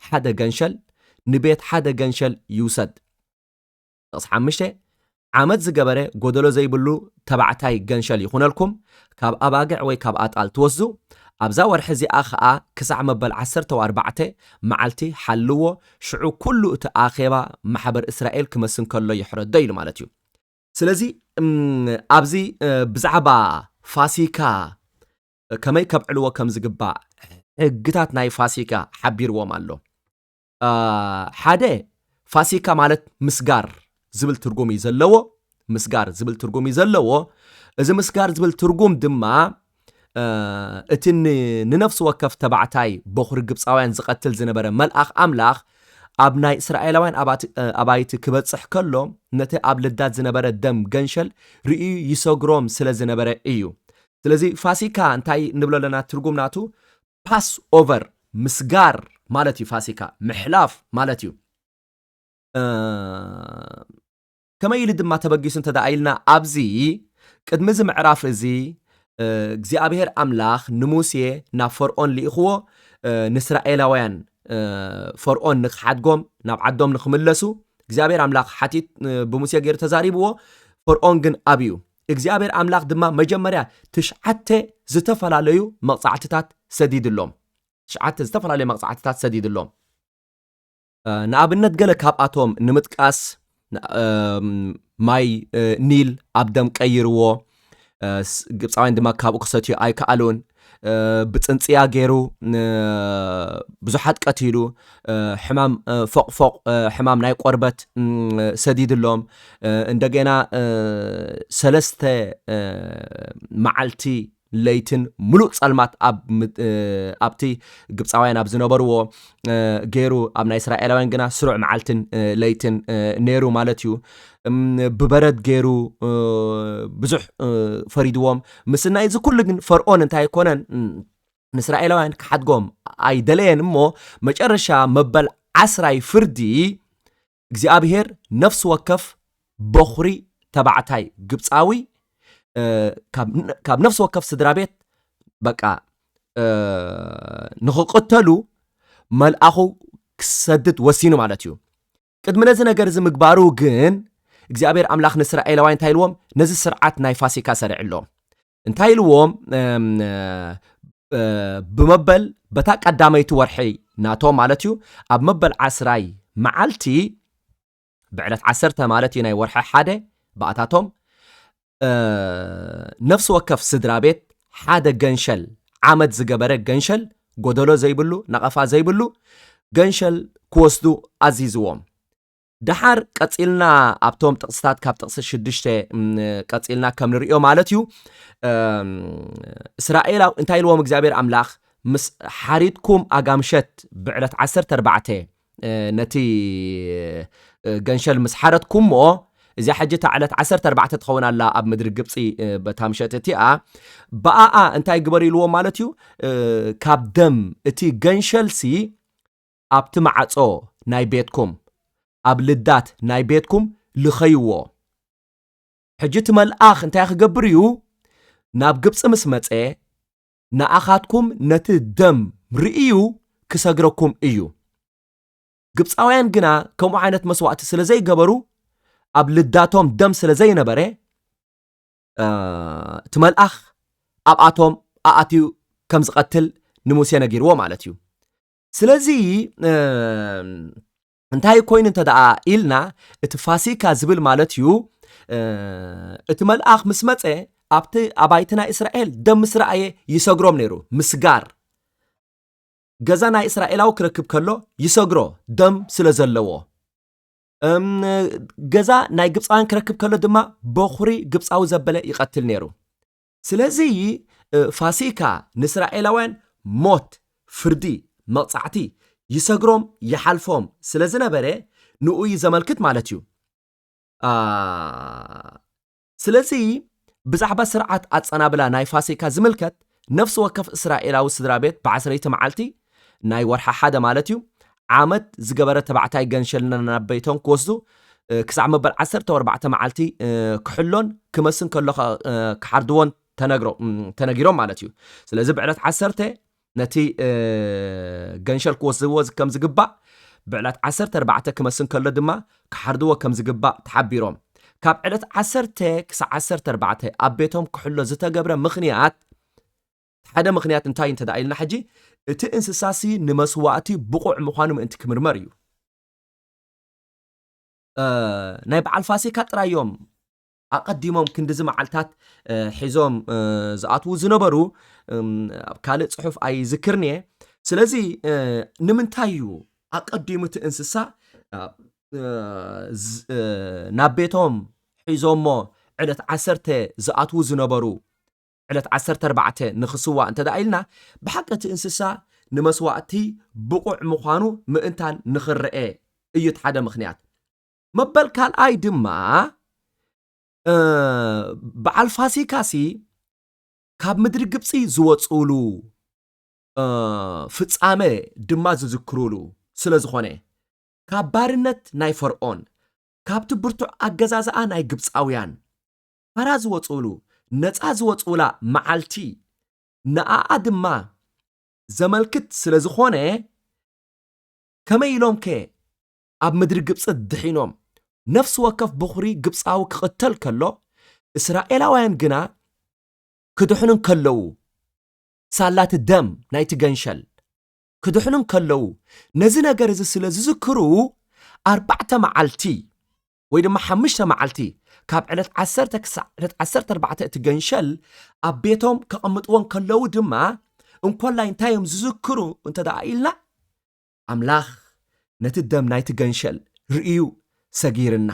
ሓደ ገንሸል፣ ንቤት ሓደ ገንሸል ይውሰድ። ጥቕሲ ሓሙሽተ፣ ዓመት ዝገበረ ጎደሎ ዘይብሉ ተባዕታይ ገንሸል ይኹነልኩም፣ ካብ ኣባግዕ ወይ ካብ ኣጣል ትወስዱ። ኣብዛ ወርሒ እዚኣ ኸኣ ክሳዕ መበል ዓሰርተ ኣርባዕተ መዓልቲ ሓልዎ፣ ሽዑ ኩሉ እቲ ኣኼባ ማሕበር እስራኤል ክመስን ከሎ ይሕረዶ ኢሉ ማለት እዩ። ስለዚ ኣብዚ ብዛዕባ ፋሲካ ከመይ ከብዕልዎ ከም ዝግባእ ሕግታት ናይ ፋሲካ ሓቢርዎም ኣሎ። ሓደ ፋሲካ ማለት ምስጋር ዝብል ትርጉም እዩ ዘለዎ። ምስጋር ዝብል ትርጉም እዩ ዘለዎ። እዚ ምስጋር ዝብል ትርጉም ድማ እቲ ንነፍሲ ወከፍ ተባዕታይ በኹሪ ግብፃውያን ዝቐትል ዝነበረ መልኣኽ ኣምላኽ ኣብ ናይ እስራኤላውያን ኣባይቲ ክበፅሕ ከሎ ነቲ ኣብ ልዳት ዝነበረ ደም ገንሸል ርእዩ ይሰግሮም ስለ ዝነበረ እዩ። ስለዚ ፋሲካ እንታይ ንብሎ ኣለና? ትርጉም ናቱ ፓስ ኦቨር ምስጋር ማለት እዩ። ፋሲካ ምሕላፍ ማለት እዩ። ከመይ ኢሉ ድማ ተበጊሱ እንተ ደኣ ኢልና ኣብዚ ቅድሚ እዚ ምዕራፍ እዚ እግዚኣብሔር ኣምላኽ ንሙሴ ናብ ፈርኦን ልኢኽዎ፣ ንእስራኤላውያን ፈርኦን ንክሓድጎም ናብ ዓዶም ንክምለሱ እግዚኣብሔር ኣምላኽ ሓቲት ብሙሴ ገይሩ ተዛሪብዎ። ፈርኦን ግን ኣብዩ እግዚኣብሔር ኣምላኽ ድማ መጀመርያ ትሽዓተ ዝተፈላለዩ መቕጻዕትታት ሰዲድሎም። ትሽዓተ ዝተፈላለዩ መቕጻዕትታት ሰዲድሎም። ንኣብነት ገለ ካብኣቶም ንምጥቃስ ማይ ኒል ኣብ ደም ቀይርዎ። ግብፃውያን ድማ ካብኡ ክሰትዩ ኣይከኣሉን። ብፅንፅያ ገይሩ ብዙሓት ቀቲሉ፣ ሕማም ፎቕፎቕ፣ ሕማም ናይ ቆርበት ሰዲድሎም፣ እንደገና ሰለስተ መዓልቲ ለይትን ምሉእ ጸልማት ኣብቲ ግብፃውያን ኣብ ዝነበርዎ ገይሩ፣ ኣብ ናይ እስራኤላውያን ግና ስሩዕ መዓልትን ለይትን ነይሩ ማለት እዩ። ብበረድ ገይሩ ብዙሕ ፈሪድዎም። ምስናይ እዚ ኩሉ ግን ፈርዖን እንታይ ኣይኮነን፣ ንእስራኤላውያን ክሓድጎም ኣይደለየን። እሞ መጨረሻ መበል ዓስራይ ፍርዲ እግዚኣብሔር ነፍሲ ወከፍ በኹሪ ተባዕታይ ግብፃዊ ካብ ነፍሲ ወከፍ ስድራ ቤት በቃ ንኽቕተሉ መልኣኹ ክሰድድ ወሲኑ ማለት እዩ። ቅድሚ ነዚ ነገር እዚ ምግባሩ ግን እግዚኣብሔር ኣምላኽ ንእስራኤላውያን እንታይ ኢልዎም? ነዚ ስርዓት ናይ ፋሲካ ሰሪዕሎም። እንታይ ኢልዎም? ብመበል በታ ቀዳመይቲ ወርሒ ናቶም ማለት እዩ፣ ኣብ መበል ዓስራይ መዓልቲ ብዕለት ዓሰርተ ማለት እዩ ናይ ወርሒ ሓደ ብኣታቶም ነፍሲ ወከፍ ስድራ ቤት ሓደ ገንሸል፣ ዓመት ዝገበረ ገንሸል፣ ጎደሎ ዘይብሉ፣ ነቐፋ ዘይብሉ ገንሸል ክወስዱ ኣዚዝዎም። ደሓር ቀፂልና ኣብቶም ጥቕስታት ካብ ጥቕሲ ሽዱሽተ ቀፂልና ከም ንሪኦ ማለት እዩ። እስራኤላው እንታይ ኢልዎም እግዚኣብሔር ኣምላኽ? ምስ ሓሪድኩም ኣጋምሸት ብዕለት ዓሰርተ ኣርባዕተ ነቲ ገንሸል ምስ ሓረድኩምዎ፣ እዚኣ ሕጂ እታ ዕለት ዓሰርተ ኣርባዕተ ትኸውን ኣላ ኣብ ምድሪ ግብፂ፣ በታ ምሸት እቲኣ ብኣኣ እንታይ ግበር ኢልዎም ማለት እዩ? ካብ ደም እቲ ገንሸልሲ ኣብቲ ማዕጾ ናይ ቤትኩም፣ ኣብ ልዳት ናይ ቤትኩም ልኸይዎ። ሕጂ እቲ መልኣኽ እንታይ ክገብር እዩ? ናብ ግብፂ ምስ መፀ ንኣኻትኩም ነቲ ደም ርእዩ ክሰግረኩም እዩ። ግብፃውያን ግና ከምኡ ዓይነት መስዋእቲ ስለ ዘይገበሩ፣ ኣብ ልዳቶም ደም ስለ ዘይነበረ እቲ መልኣኽ ኣብኣቶም ኣኣትዩ ከም ዝቐትል ንሙሴ ነጊርዎ ማለት እዩ። ስለዚ እንታይ ኮይኑ እንተ ደኣ ኢልና፣ እቲ ፋሲካ ዝብል ማለት እዩ፣ እቲ መልኣኽ ምስ መጸ ኣብቲ ኣባይቲ ናይ እስራኤል ደም ምስ ረኣየ ይሰግሮም ነይሩ። ምስጋር ገዛ ናይ እስራኤላዊ ክረክብ ከሎ ይሰግሮ፣ ደም ስለ ዘለዎ። ገዛ ናይ ግብፃውያን ክረክብ ከሎ ድማ በኹሪ ግብፃዊ ዘበለ ይቐትል ነይሩ። ስለዚ ፋሲካ ንእስራኤላውያን ሞት፣ ፍርዲ፣ መቕፃዕቲ ይሰግሮም፣ ይሓልፎም ስለ ዝነበረ ንኡ እዩ ዘመልክት ማለት እዩ። ስለዚ ብዛዕባ ስርዓት ኣጸናብላ ናይ ፋሲካ ዝምልከት፣ ነፍሲ ወከፍ እስራኤላዊ ስድራ ቤት ብዓሰርተ መዓልቲ ናይ ወርሒ ሓደ ማለት እዩ፣ ዓመት ዝገበረ ተባዕታይ ገንሸል ናብ ቤቶም ክወስዱ ክሳዕ መበል ዓሰርተ ኣርባዕተ መዓልቲ ክሕሎን ክመስን ከሎ ክሓርድዎን ተነግሮም ማለት እዩ። ስለዚ ብዕለት ዓሰርተ ነቲ ገንሸል ክወስድዎ ከም ዝግባእ፣ ብዕለት ዓሰርተ ኣርባዕተ ክመስን ከሎ ድማ ክሓርድዎ ከም ዝግባእ ተሓቢሮም። ካብ ዕለት ዓሰርተ ክሳዕ ዓሰርተ ኣርባዕተ ኣብ ቤቶም ክሕሎ ዝተገብረ ምኽንያት፣ ሓደ ምኽንያት እንታይ እንተ ደኣ ኢልና ሕጂ፣ እቲ እንስሳሲ ንመስዋእቲ ብቑዕ ምዃኑ ምእንቲ ክምርመር እዩ። ናይ በዓል ፋሲካ ጥራይ እዮም ኣቐዲሞም ክንድዚ መዓልታት ሒዞም ዝኣትዉ ዝነበሩ፣ ኣብ ካልእ ጽሑፍ ኣይዝክርን እየ። ስለዚ ንምንታይ እዩ ኣቐዲሙ እቲ እንስሳ ናብ ቤቶም ሒዞሞ ዕለት ዓሰርተ ዝኣትዉ ዝነበሩ ዕለት ዓሰርተ ኣርባዕተ ንኽስዋ እንተ ደኣ ኢልና፣ ብሓቂ እቲ እንስሳ ንመስዋእቲ ብቑዕ ምዃኑ ምእንታን ንኽረአ እዩ እቲ ሓደ ምኽንያት። መበል ካልኣይ ድማ በዓል ፋሲካሲ ካብ ምድሪ ግብፂ ዝወፅኡሉ ፍፃመ ድማ ዝዝክሩሉ ስለ ዝኾነ፣ ካብ ባርነት ናይ ፈርዖን፣ ካብቲ ብርቱዕ ኣገዛዝኣ ናይ ግብፃውያን፣ ተራ ዝወፅኡሉ፣ ነፃ ዝወፅኡላ መዓልቲ፣ ንኣኣ ድማ ዘመልክት ስለ ዝኾነ፣ ከመይ ኢሎም ከ ኣብ ምድሪ ግብፂ ድሒኖም? ነፍሲ ወከፍ በኹሪ ግብፃዊ ክቕተል ከሎ፣ እስራኤላውያን ግና ክድሕኑ እንከለዉ፣ ሳላቲ ደም ናይቲ ገንሸል ክድሕኑ እንከለዉ፣ ነዚ ነገር እዚ ስለ ዝዝክሩ፣ ኣርባዕተ መዓልቲ ወይ ድማ ሓሙሽተ መዓልቲ፣ ካብ ዕለት ዓሰርተ ክሳዕ ዕለት ዓሰርተ ኣርባዕተ እቲ ገንሸል ኣብ ቤቶም ከቐምጥዎ እንከለዉ ድማ፣ እንኮላይ እንታይ እዮም ዝዝክሩ እንተ ደኣ ኢልና፣ ኣምላኽ ነቲ ደም ናይቲ ገንሸል ርእዩ ሰጊርና፣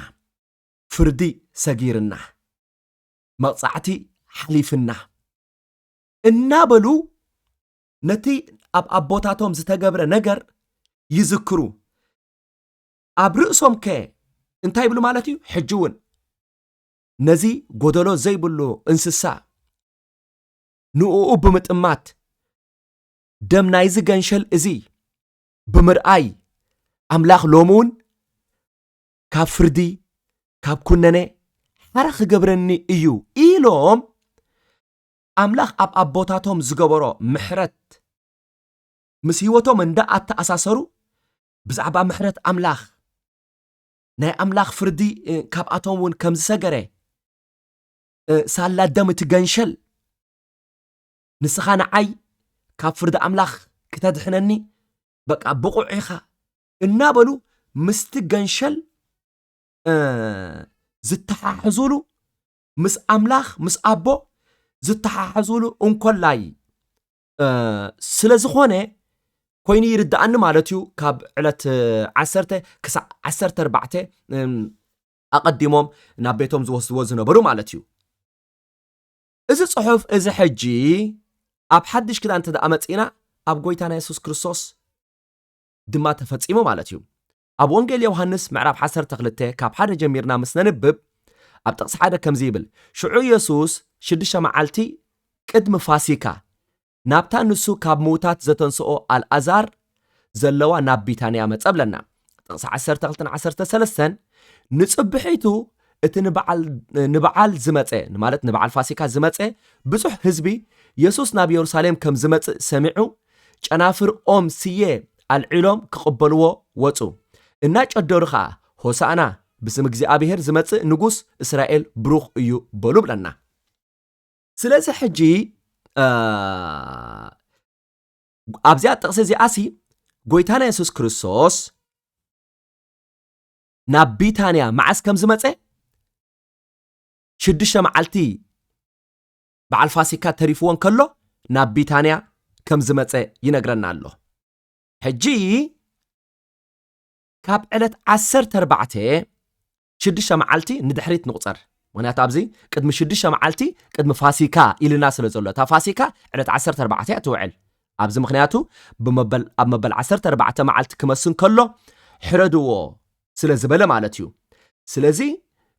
ፍርዲ ሰጊርና፣ መቕጻዕቲ ሓሊፍና እናበሉ ነቲ ኣብ ኣቦታቶም ዝተገብረ ነገር ይዝክሩ። ኣብ ርእሶም ከ እንታይ ይብሉ ማለት እዩ? ሕጂ እውን ነዚ ጎደሎ ዘይብሉ እንስሳ ንእኡ ብምጥማት፣ ደም ናይዚ ገንሸል እዚ ብምርኣይ፣ ኣምላኽ ሎሚ እውን ካብ ፍርዲ፣ ካብ ኩነነ ሓራ ክገብረኒ እዩ ኢሎም፣ ኣምላኽ ኣብ ኣቦታቶም ዝገበሮ ምሕረት ምስ ህይወቶም እንዳ ኣተኣሳሰሩ፣ ብዛዕባ ምሕረት ኣምላኽ፣ ናይ ኣምላኽ ፍርዲ፣ እ፣ ካብኣቶም እውን ከም ዝሰገረ፣ እ፣ ሳላ ደም እቲ ገንሸል፣ ንስኻ ንዓይ ካብ ፍርዲ ኣምላኽ ክተድሕነኒ በቃ ብቑዕ ኢኻ እናበሉ ምስቲ ገንሸል፣ እ፣ ዝተሓሕዙሉ፣ ምስ ኣምላኽ፣ ምስ ኣቦ ዝተሓሕዙሉ እንኮላይ፣ እ፣ ስለ ዝኾነ ኮይኑ ይርድኣኒ ማለት እዩ። ካብ ዕለት፣ እ፣ ዓሰርተ ክሳዕ ዓሰርተ ኣርባዕተ፣ እም፣ ኣቐዲሞም ናብ ቤቶም ዝወስድዎ ዝነበሩ ማለት እዩ። እዚ ጽሑፍ እዚ ሕጂ ኣብ ሓድሽ ኪዳን እንተ ደኣ መጺእና፣ ኣብ ጎይታና የሱስ ክርስቶስ ድማ ተፈጺሙ ማለት እዩ። ኣብ ወንጌል ዮሃንስ ምዕራፍ ዓሰርተ ክልተ ካብ ሓደ ጀሚርና ምስ ነንብብ፣ ኣብ ጥቕሲ ሓደ ከምዚ ይብል፣ ሽዑ የሱስ ሽዱሽተ መዓልቲ ቅድሚ ፋሲካ ናብታ ንሱ ካብ ምዉታት ዘተንስኦ ኣልኣዛር ዘለዋ ናብ ቢታንያ መጸ ብለና። ጥቕሲ ዓሰርተ ክልተን ዓሰርተ ሰለስተን ንጽብሒቱ እቲ ንበዓል፣ ንበዓል ዝመጸ፣ ማለት ንበዓል ፋሲካ ዝመጸ ብዙሕ ህዝቢ የሱስ ናብ የሩሳሌም ከም ዝመጽእ ሰሚዑ፣ ጨናፍር ኦም ስየ ኣልዒሎም ክቕበልዎ ወጹ። እናጨደሩ ኸኣ፣ "ሆሳዕና፣ ብስም እግዚኣብሄር ዝመጽእ ንጉስ እስራኤል ብሩኽ እዩ" በሉ ብለና። ስለዚ ሕጂ፣ እ፣ ኣብዚኣ ጥቕሲ እዚኣሲ ጎይታና የሱስ ክርስቶስ ናብ ቢታንያ መዓስ ከም ዝመጸ፣ ሽዱሽተ መዓልቲ በዓል ፋሲካ ተሪፍዎ እንከሎ ናብ ቢታንያ ከም ዝመጸ ይነግረና ኣሎ። ሕጂ ካብ ዕለት ዓሰርተ ኣርባዕተ ሽዱሽተ መዓልቲ ንድሕሪት ንቑጸር። ምኽንያቱ ኣብዚ ቅድሚ ሽዱሽተ መዓልቲ ቅድሚ ፋሲካ ኢልና ስለ ዘሎ፣ እታ ፋሲካ ዕለት ዓሰርተ ኣርባዕተ እያ ትውዕል። ኣብዚ ምኽንያቱ ብመበል፣ ኣብ መበል ዓሰርተ ኣርባዕተ መዓልቲ ክመስን ከሎ ሕረድዎ ስለ ዝበለ ማለት እዩ። ስለዚ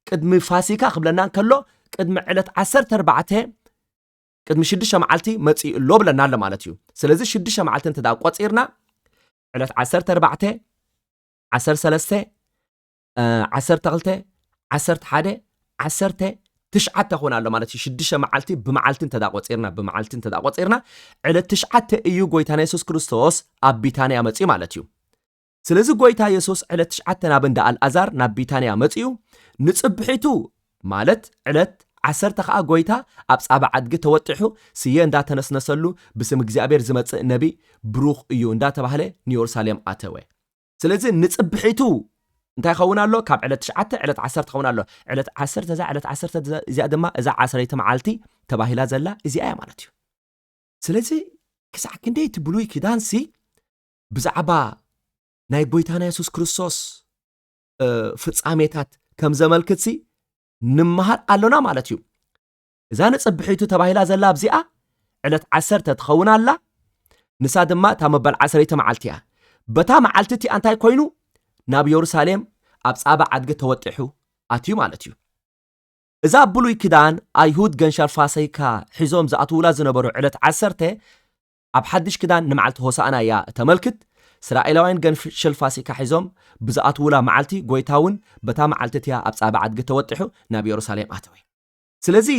ቅድሚ ፋሲካ ክብለና እንከሎ ቅድሚ ዕለት ዓሰርተ ኣርባዕተ ቅድሚ ሽዱሽተ መዓልቲ መጺኡ ኣሎ ብለና ኣሎ ማለት እዩ። ስለዚ ሽዱሽተ መዓልቲ እንተ ደኣ ቆጺርና፣ ዕለት ዓሰርተ ኣርባዕተ፣ ዓሰርተ ሰለስተ፣ እ፣ ዓሰርተ ክልተ፣ ዓሰርተ ሓደ፣ ዓሰርተ ትሽዓተ ክኾን ኣሎ ማለት እዩ። ሽዱሽተ መዓልቲ ብመዓልቲ እንተ ደኣ ቆጺርና፣ ብመዓልቲ እንተ ደኣ ቆጺርና፣ ዕለት ትሽዓተ እዩ ጎይታና የሱስ ክርስቶስ ኣብ ቢታንያ መጺኡ ማለት እዩ። ስለዚ ጎይታ የሱስ ዕለት ትሽዓተ ናብ እንዳ ኣልኣዛር ናብ ቢታንያ መጺኡ፣ ንጽብሒቱ ማለት ዕለት ዓሰርተ ኸኣ ጎይታ ኣብ ጻባ ዓድጊ ተወጢሑ፣ ስየ እንዳተነስነሰሉ፣ "ብስም እግዚኣብሔር ዝመጽእ ነቢ ብሩኽ እዩ" እንዳተባህለ ንየሩሳሌም ኣተወ። ስለዚ ንጽብሒቱ እንታይ ይኸውን ኣሎ? ካብ ዕለት ትሽዓተ ዕለት ዓሰርተ ይኸውን ኣሎ። ዕለት ዓሰርተ፣ እዛ ዕለት ዓሰርተ እዚኣ ድማ እዛ ዓሰርተ መዓልቲ ተባሂላ ዘላ እዚኣ እያ ማለት እዩ። ስለዚ ክሳዕ ክንደይ እቲ ብሉይ ኪዳንሲ ብዛዕባ ናይ ጎይታና የሱስ ክርስቶስ፣ እ፣ ፍጻሜታት ከም ዘመልክትሲ ንምሃር ኣሎና ማለት እዩ። እዛ ንጽብሒቱ ተባሂላ ዘላ ኣብዚኣ ዕለት ዓሰርተ ትኸውን ኣላ። ንሳ ድማ እታ መበል ዓሰርተ መዓልቲ እያ። በታ መዓልቲ እቲኣ እንታይ ኮይኑ? ናብ የሩሳሌም ኣብ ጻባ ዓድጊ ተወጢሑ ኣትዩ ማለት እዩ። እዛ ኣብ ብሉይ ኪዳን ኣይሁድ ገንሻል ፋሲካ ሒዞም ዝኣትዉላ ዝነበሩ ዕለት ዓሰርተ፣ ኣብ ሓድሽ ኪዳን ንመዓልቲ ሆሳዕና እያ እተመልክት። እስራኤላውያን ገንሸል ፋሲካ ሒዞም ብዝኣትዉላ መዓልቲ፣ ጎይታ እውን በታ መዓልቲ እቲያ ኣብ ጻባ ዓድጊ ተወጢሑ ናብ የሩሳሌም ኣተወ። ስለዚ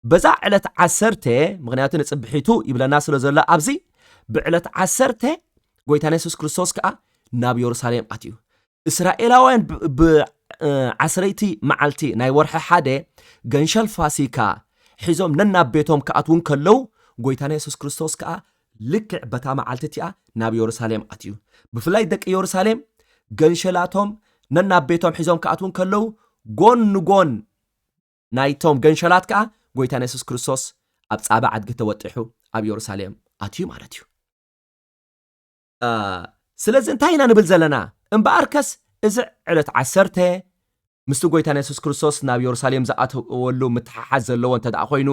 በዛ ዕለት ዓሰርተ፣ ምኽንያቱ ንጽብሒቱ ይብለና ስለ ዘሎ ኣብዚ፣ ብዕለት ዓሰርተ ጎይታና የሱስ ክርስቶስ ከኣ ናብ የሩሳሌም ኣትዩ። እስራኤላውያን ብ-፣ ብ-፣ እ፣ ዓስረይቲ መዓልቲ ናይ ወርሒ ሓደ ገንሸል ፋሲካ ሒዞም ነናብ ቤቶም ክኣትዉ እንከለዉ፣ ጎይታና የሱስ ክርስቶስ ከኣ ልክዕ በታ መዓልቲ እቲኣ ናብ የሩሳሌም ኣትዩ። ብፍላይ ደቂ የሩሳሌም ገንሸላቶም ነናብ ቤቶም ሒዞም ክኣትዉ ከለዉ፣ ጎን ንጎን ናይቶም ገንሸላት ከኣ ጎይታና የሱስ ክርስቶስ ኣብ ጻባ ኣድጊ ተወጢሑ ኣብ የሩሳሌም ኣትዩ ማለት እዩ። እ፣ ስለዚ እንታይ ኢና ንብል ዘለና? እምበኣርከስ እዚ ዕለት ዓሰርተ ምስቲ ጎይታና የሱስ ክርስቶስ ናብ የሩሳሌም ዝኣተወሉ ምትሓሓዝ ዘለዎ እንተ ደኣ ኮይኑ፣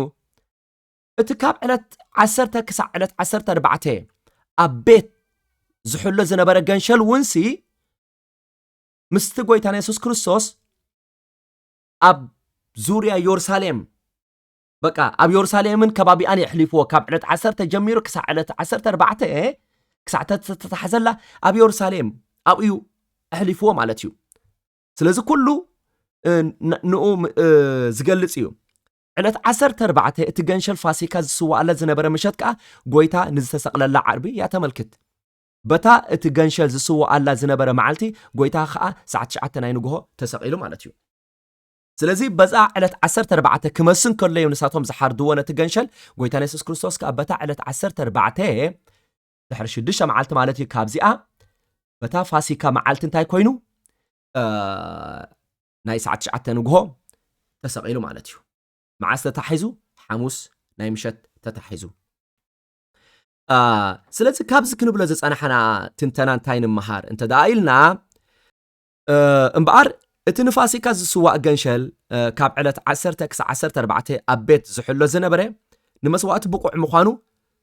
እቲ ካብ ዕለት ዓሰርተ ክሳዕ ዕለት ዓሰርተ ኣርባዕተ ኣብ ቤት ዝሕሎ ዝነበረ ገንሸል እውንሲ ምስቲ ጎይታና የሱስ ክርስቶስ ኣብ ዙርያ የሩሳሌም፣ በቃ ኣብ የሩሳሌምን ከባቢኣን የሕሊፍዎ። ካብ ዕለት ዓሰርተ ጀሚሩ ክሳዕ ዕለት ዓሰርተ ኣርባዕተ ክሳዕ ተተታሕዘላ ኣብ የሩሳሌም ኣብኡ ኣሕሊፍዎ ማለት እዩ። ስለዚ ኩሉ፣ እ፣ ን-፣ ንኡ ም-፣ እ፣ ዝገልጽ እዩ። ዕለት ዓሰርተ ኣርባዕተ እቲ ገንሸል ፋሲካ ዝስዋኣላ ዝነበረ ምሸት ከኣ ጎይታ ንዝተሰቕለላ ዓርቢ እያ ተመልክት። በታ እቲ ገንሸል ዝስዋኣላ ዝነበረ መዓልቲ ጎይታ ከኣ ሰዓት ትሽዓተ ናይ ንግሆ ተሰቒሉ ማለት እዩ። ስለዚ በዛ ዕለት ዓሰርተ ኣርባዕተ ክመስን ከሎ እዩ ንሳቶም ዝሓርድዎ ነቲ ገንሸል። ጎይታና የሱስ ክርስቶስ ከኣ በታ ዕለት ዓሰርተ ኣርባዕተ ድሕሪ ሽዱሽተ መዓልቲ ማለት እዩ ካብዚኣ፣ በታ ፋሲካ መዓልቲ እንታይ ኮይኑ፣ እ፣ ናይ ሰዓት ትሽዓተ ንግሆ ተሰቒሉ ማለት እዩ። መዓስ ተታሒዙ? ሓሙስ ናይ ምሸት ተታሒዙ። እ፣ ስለዚ ካብዚ ክንብሎ ዝጸናሕና ትንተና እንታይ ንምሃር እንተ ደኣ ኢልና፣ እ፣ እምበኣር እቲ ንፋሲካ ዝስዋእ ገንሸል፣ እ፣ ካብ ዕለት ዓሰርተ ክሳዕ ዓሰርተ ኣርባዕተ ኣብ ቤት ዝሕሎ ዝነበረ ንመስዋእቲ ብቑዕ ምዃኑ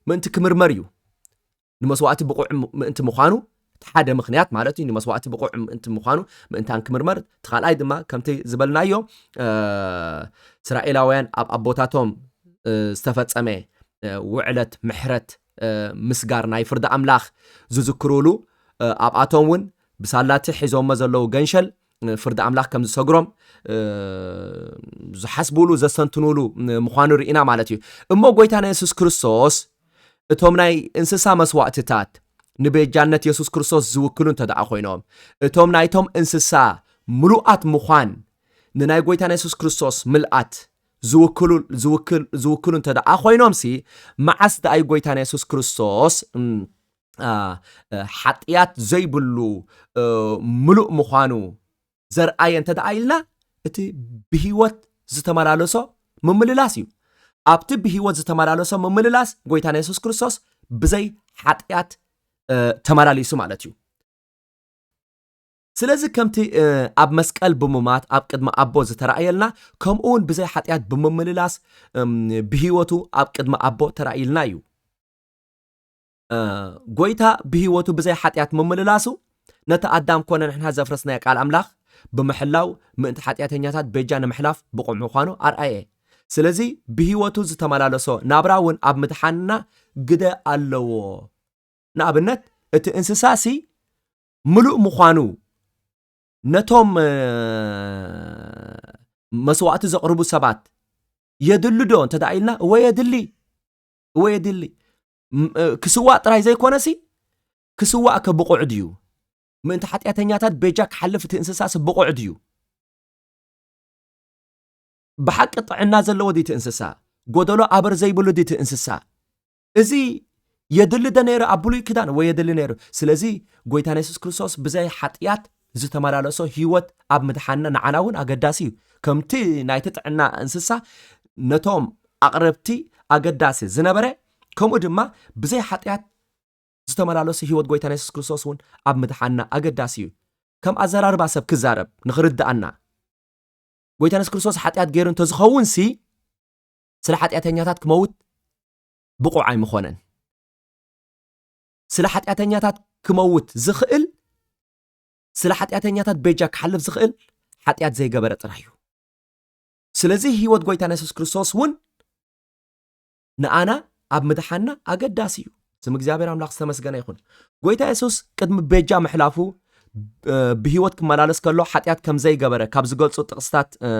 ምእንቲ ክምርመር እዩ። ንመስዋእቲ ብቑዕ ም-፣ ምእንቲ ምዃኑ እቲ ሓደ ምኽንያት ማለት እዩ። ንመስዋእቲ ብቑዕ ምእንቲ ምዃኑ ምእንታን ክምርመር፣ እቲ ካልኣይ ድማ ከምቲ ዝበልናዮ፣ እ፣ እስራኤላውያን ኣብ ኣቦታቶም፣ እ፣ ዝተፈጸመ፣ እ፣ ውዕለት ምሕረት፣ እ፣ ምስጋር ናይ ፍርዲ ኣምላኽ ዝዝክሩሉ፣ እ፣ ኣብኣቶም እውን ብሳላቲ ሒዞሞ ዘለዉ ገንሸል፣ እ፣ ፍርዲ ኣምላኽ ከም ዝሰግሮም፣ እ፣ ዝሓስቡሉ፣ ዘስተንትኑሉ፣ እ፣ ምዃኑ ርኢና ማለት እዩ። እሞ ጎይታና የሱስ ክርስቶስ እቶም ናይ እንስሳ መስዋእትታት ንቤጃነት የሱስ ክርስቶስ ዝውክሉ እንተ ደኣ ኮይኖም፣ እቶም ናይቶም እንስሳ ምሉኣት ምዃን ንናይ ጎይታና የሱስ ክርስቶስ ምልኣት ዝውክሉ፣ ዝውክል-፣ ዝውክሉ እንተ ደኣ ኮይኖምሲ፣ መዓስ ደኣ እዩ ጎይታና የሱስ ክርስቶስ፣ እም፣ አ፣ እ፣ ሓጢኣት ዘይብሉ፣ እ፣ ምሉእ ምዃኑ ዘርኣየ እንተ ደኣ ኢልና፣ እቲ ብህይወት ዝተመላለሶ ምምልላስ እዩ። ኣብቲ ብህይወት ዝተመላለሶ ምምልላስ ጎይታና የሱስ ክርስቶስ ብዘይ ሓጢኣት፣ እ፣ ተመላሊሱ ማለት እዩ። ስለዚ ከምቲ፣ እ፣ ኣብ መስቀል ብምማት ኣብ ቅድሚ ኣቦ ዝተራእየልና፣ ከምኡ እውን ብዘይ ሓጢኣት ብምምልላስ፣ እም፣ ብህይወቱ ኣብ ቅድሚ ኣቦ ተራእይልና እዩ። እ፣ ጎይታ ብህይወቱ ብዘይ ሓጢኣት ምምልላሱ፣ ነቲ ኣዳም ኮነ ንሕና ዘፍረስናዮ ቃል ኣምላኽ ብምሕላው፣ ምእንቲ ሓጢኣተኛታት ቤጃ ንምሕላፍ ብቑዕ ምዃኑ ኣርኣየ። ስለዚ ብህይወቱ ዝተመላለሶ ናብራ እውን ኣብ ምድሓንና ግደ ኣለዎ። ንኣብነት፣ እቲ እንስሳሲ ምሉእ ምዃኑ ነቶም፣ እ፣ መስዋእቲ ዘቕርቡ ሰባት የድሊ ዶ እንተ ደኣ ኢልና፣ እወ የድሊ፣ እወ የድሊ። ም-፣ እ፣ ክስዋእ ጥራይ ዘይኮነሲ፣ ክስዋእ ከ ብቑዕ ድዩ? ምእንቲ ሓጢኣተኛታት ቤጃ ክሓልፍ እቲ እንስሳሲ ብቑዕ ድዩ? ብሓቂ ጥዕና ዘለዎ ድዩ እቲ እንስሳ? ጎደሎ ኣበር ዘይብሉ ድዩ እቲ እንስሳ? እዚ የድሊ ዶ ነይሩ ኣብ ብሉይ ኪዳን? ወይ የድሊ ነይሩ። ስለዚ ጎይታና የሱስ ክርስቶስ ብዘይ ሓጢኣት ዝተመላለሶ ህይወት ኣብ ምድሓንና ንዓና እውን ኣገዳሲ እዩ። ከምቲ ናይቲ ጥዕና እንስሳ ነቶም ኣቕረብቲ ኣገዳሲ ዝነበረ፣ ከምኡ ድማ ብዘይ ሓጢኣት ዝተመላለሱ ህይወት ጎይታና የሱስ ክርስቶስ እውን ኣብ ምድሓንና ኣገዳሲ እዩ። ከም ኣዘራርባ ሰብ ክዛረብ ንኽርድኣና፣ ጎይታና የሱስ ክርስቶስ ሓጢኣት ገይሩ እንተዝኸውንሲ፣ ስለ ሓጢኣተኛታት ክመውት ብቑዕ ኣይምኾነን። ስለ ሓጢኣተኛታት ክመውት ዝኽእል፣ ስለ ሓጢኣተኛታት ቤጃ ክሓልፍ ዝኽእል ሓጢኣት ዘይገበረ ጥራይ እዩ። ስለዚ ህይወት ጎይታና የሱስ ክርስቶስ እውን ንኣና ኣብ ምድሓንና ኣገዳሲ እዩ። ስም እግዚኣብሔር ኣምላኽ ዝተመስገነ ይኹን። ጎይታ የሱስ ቅድሚ ቤጃ ምሕላፉ፣ እ፣ ብህይወት ክመላለስ ከሎ ሓጢኣት ከም ዘይገበረ ካብ ዝገልጹ ጥቕስታት፣ እ፣